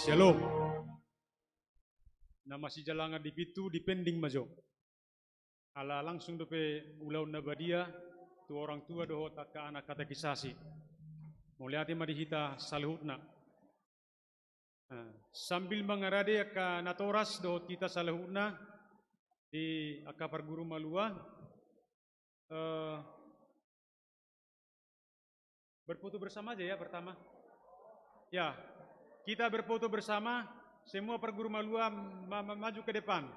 Shalom. Na masijalangan di pintu, dipending ma jo. Ala langsung dope ulaon na badia tu orang tua dohot angka anak katekisasi. Mauliate ma di hita saluhutna. Nah, sambil mangarade angka natoras dohot hita saluhutna di angka parguru malua, eh, berfoto bersama aja ya pertama. Ya, kita berfoto bersama, semua parguru malua ma-, ma-, maju ke depan.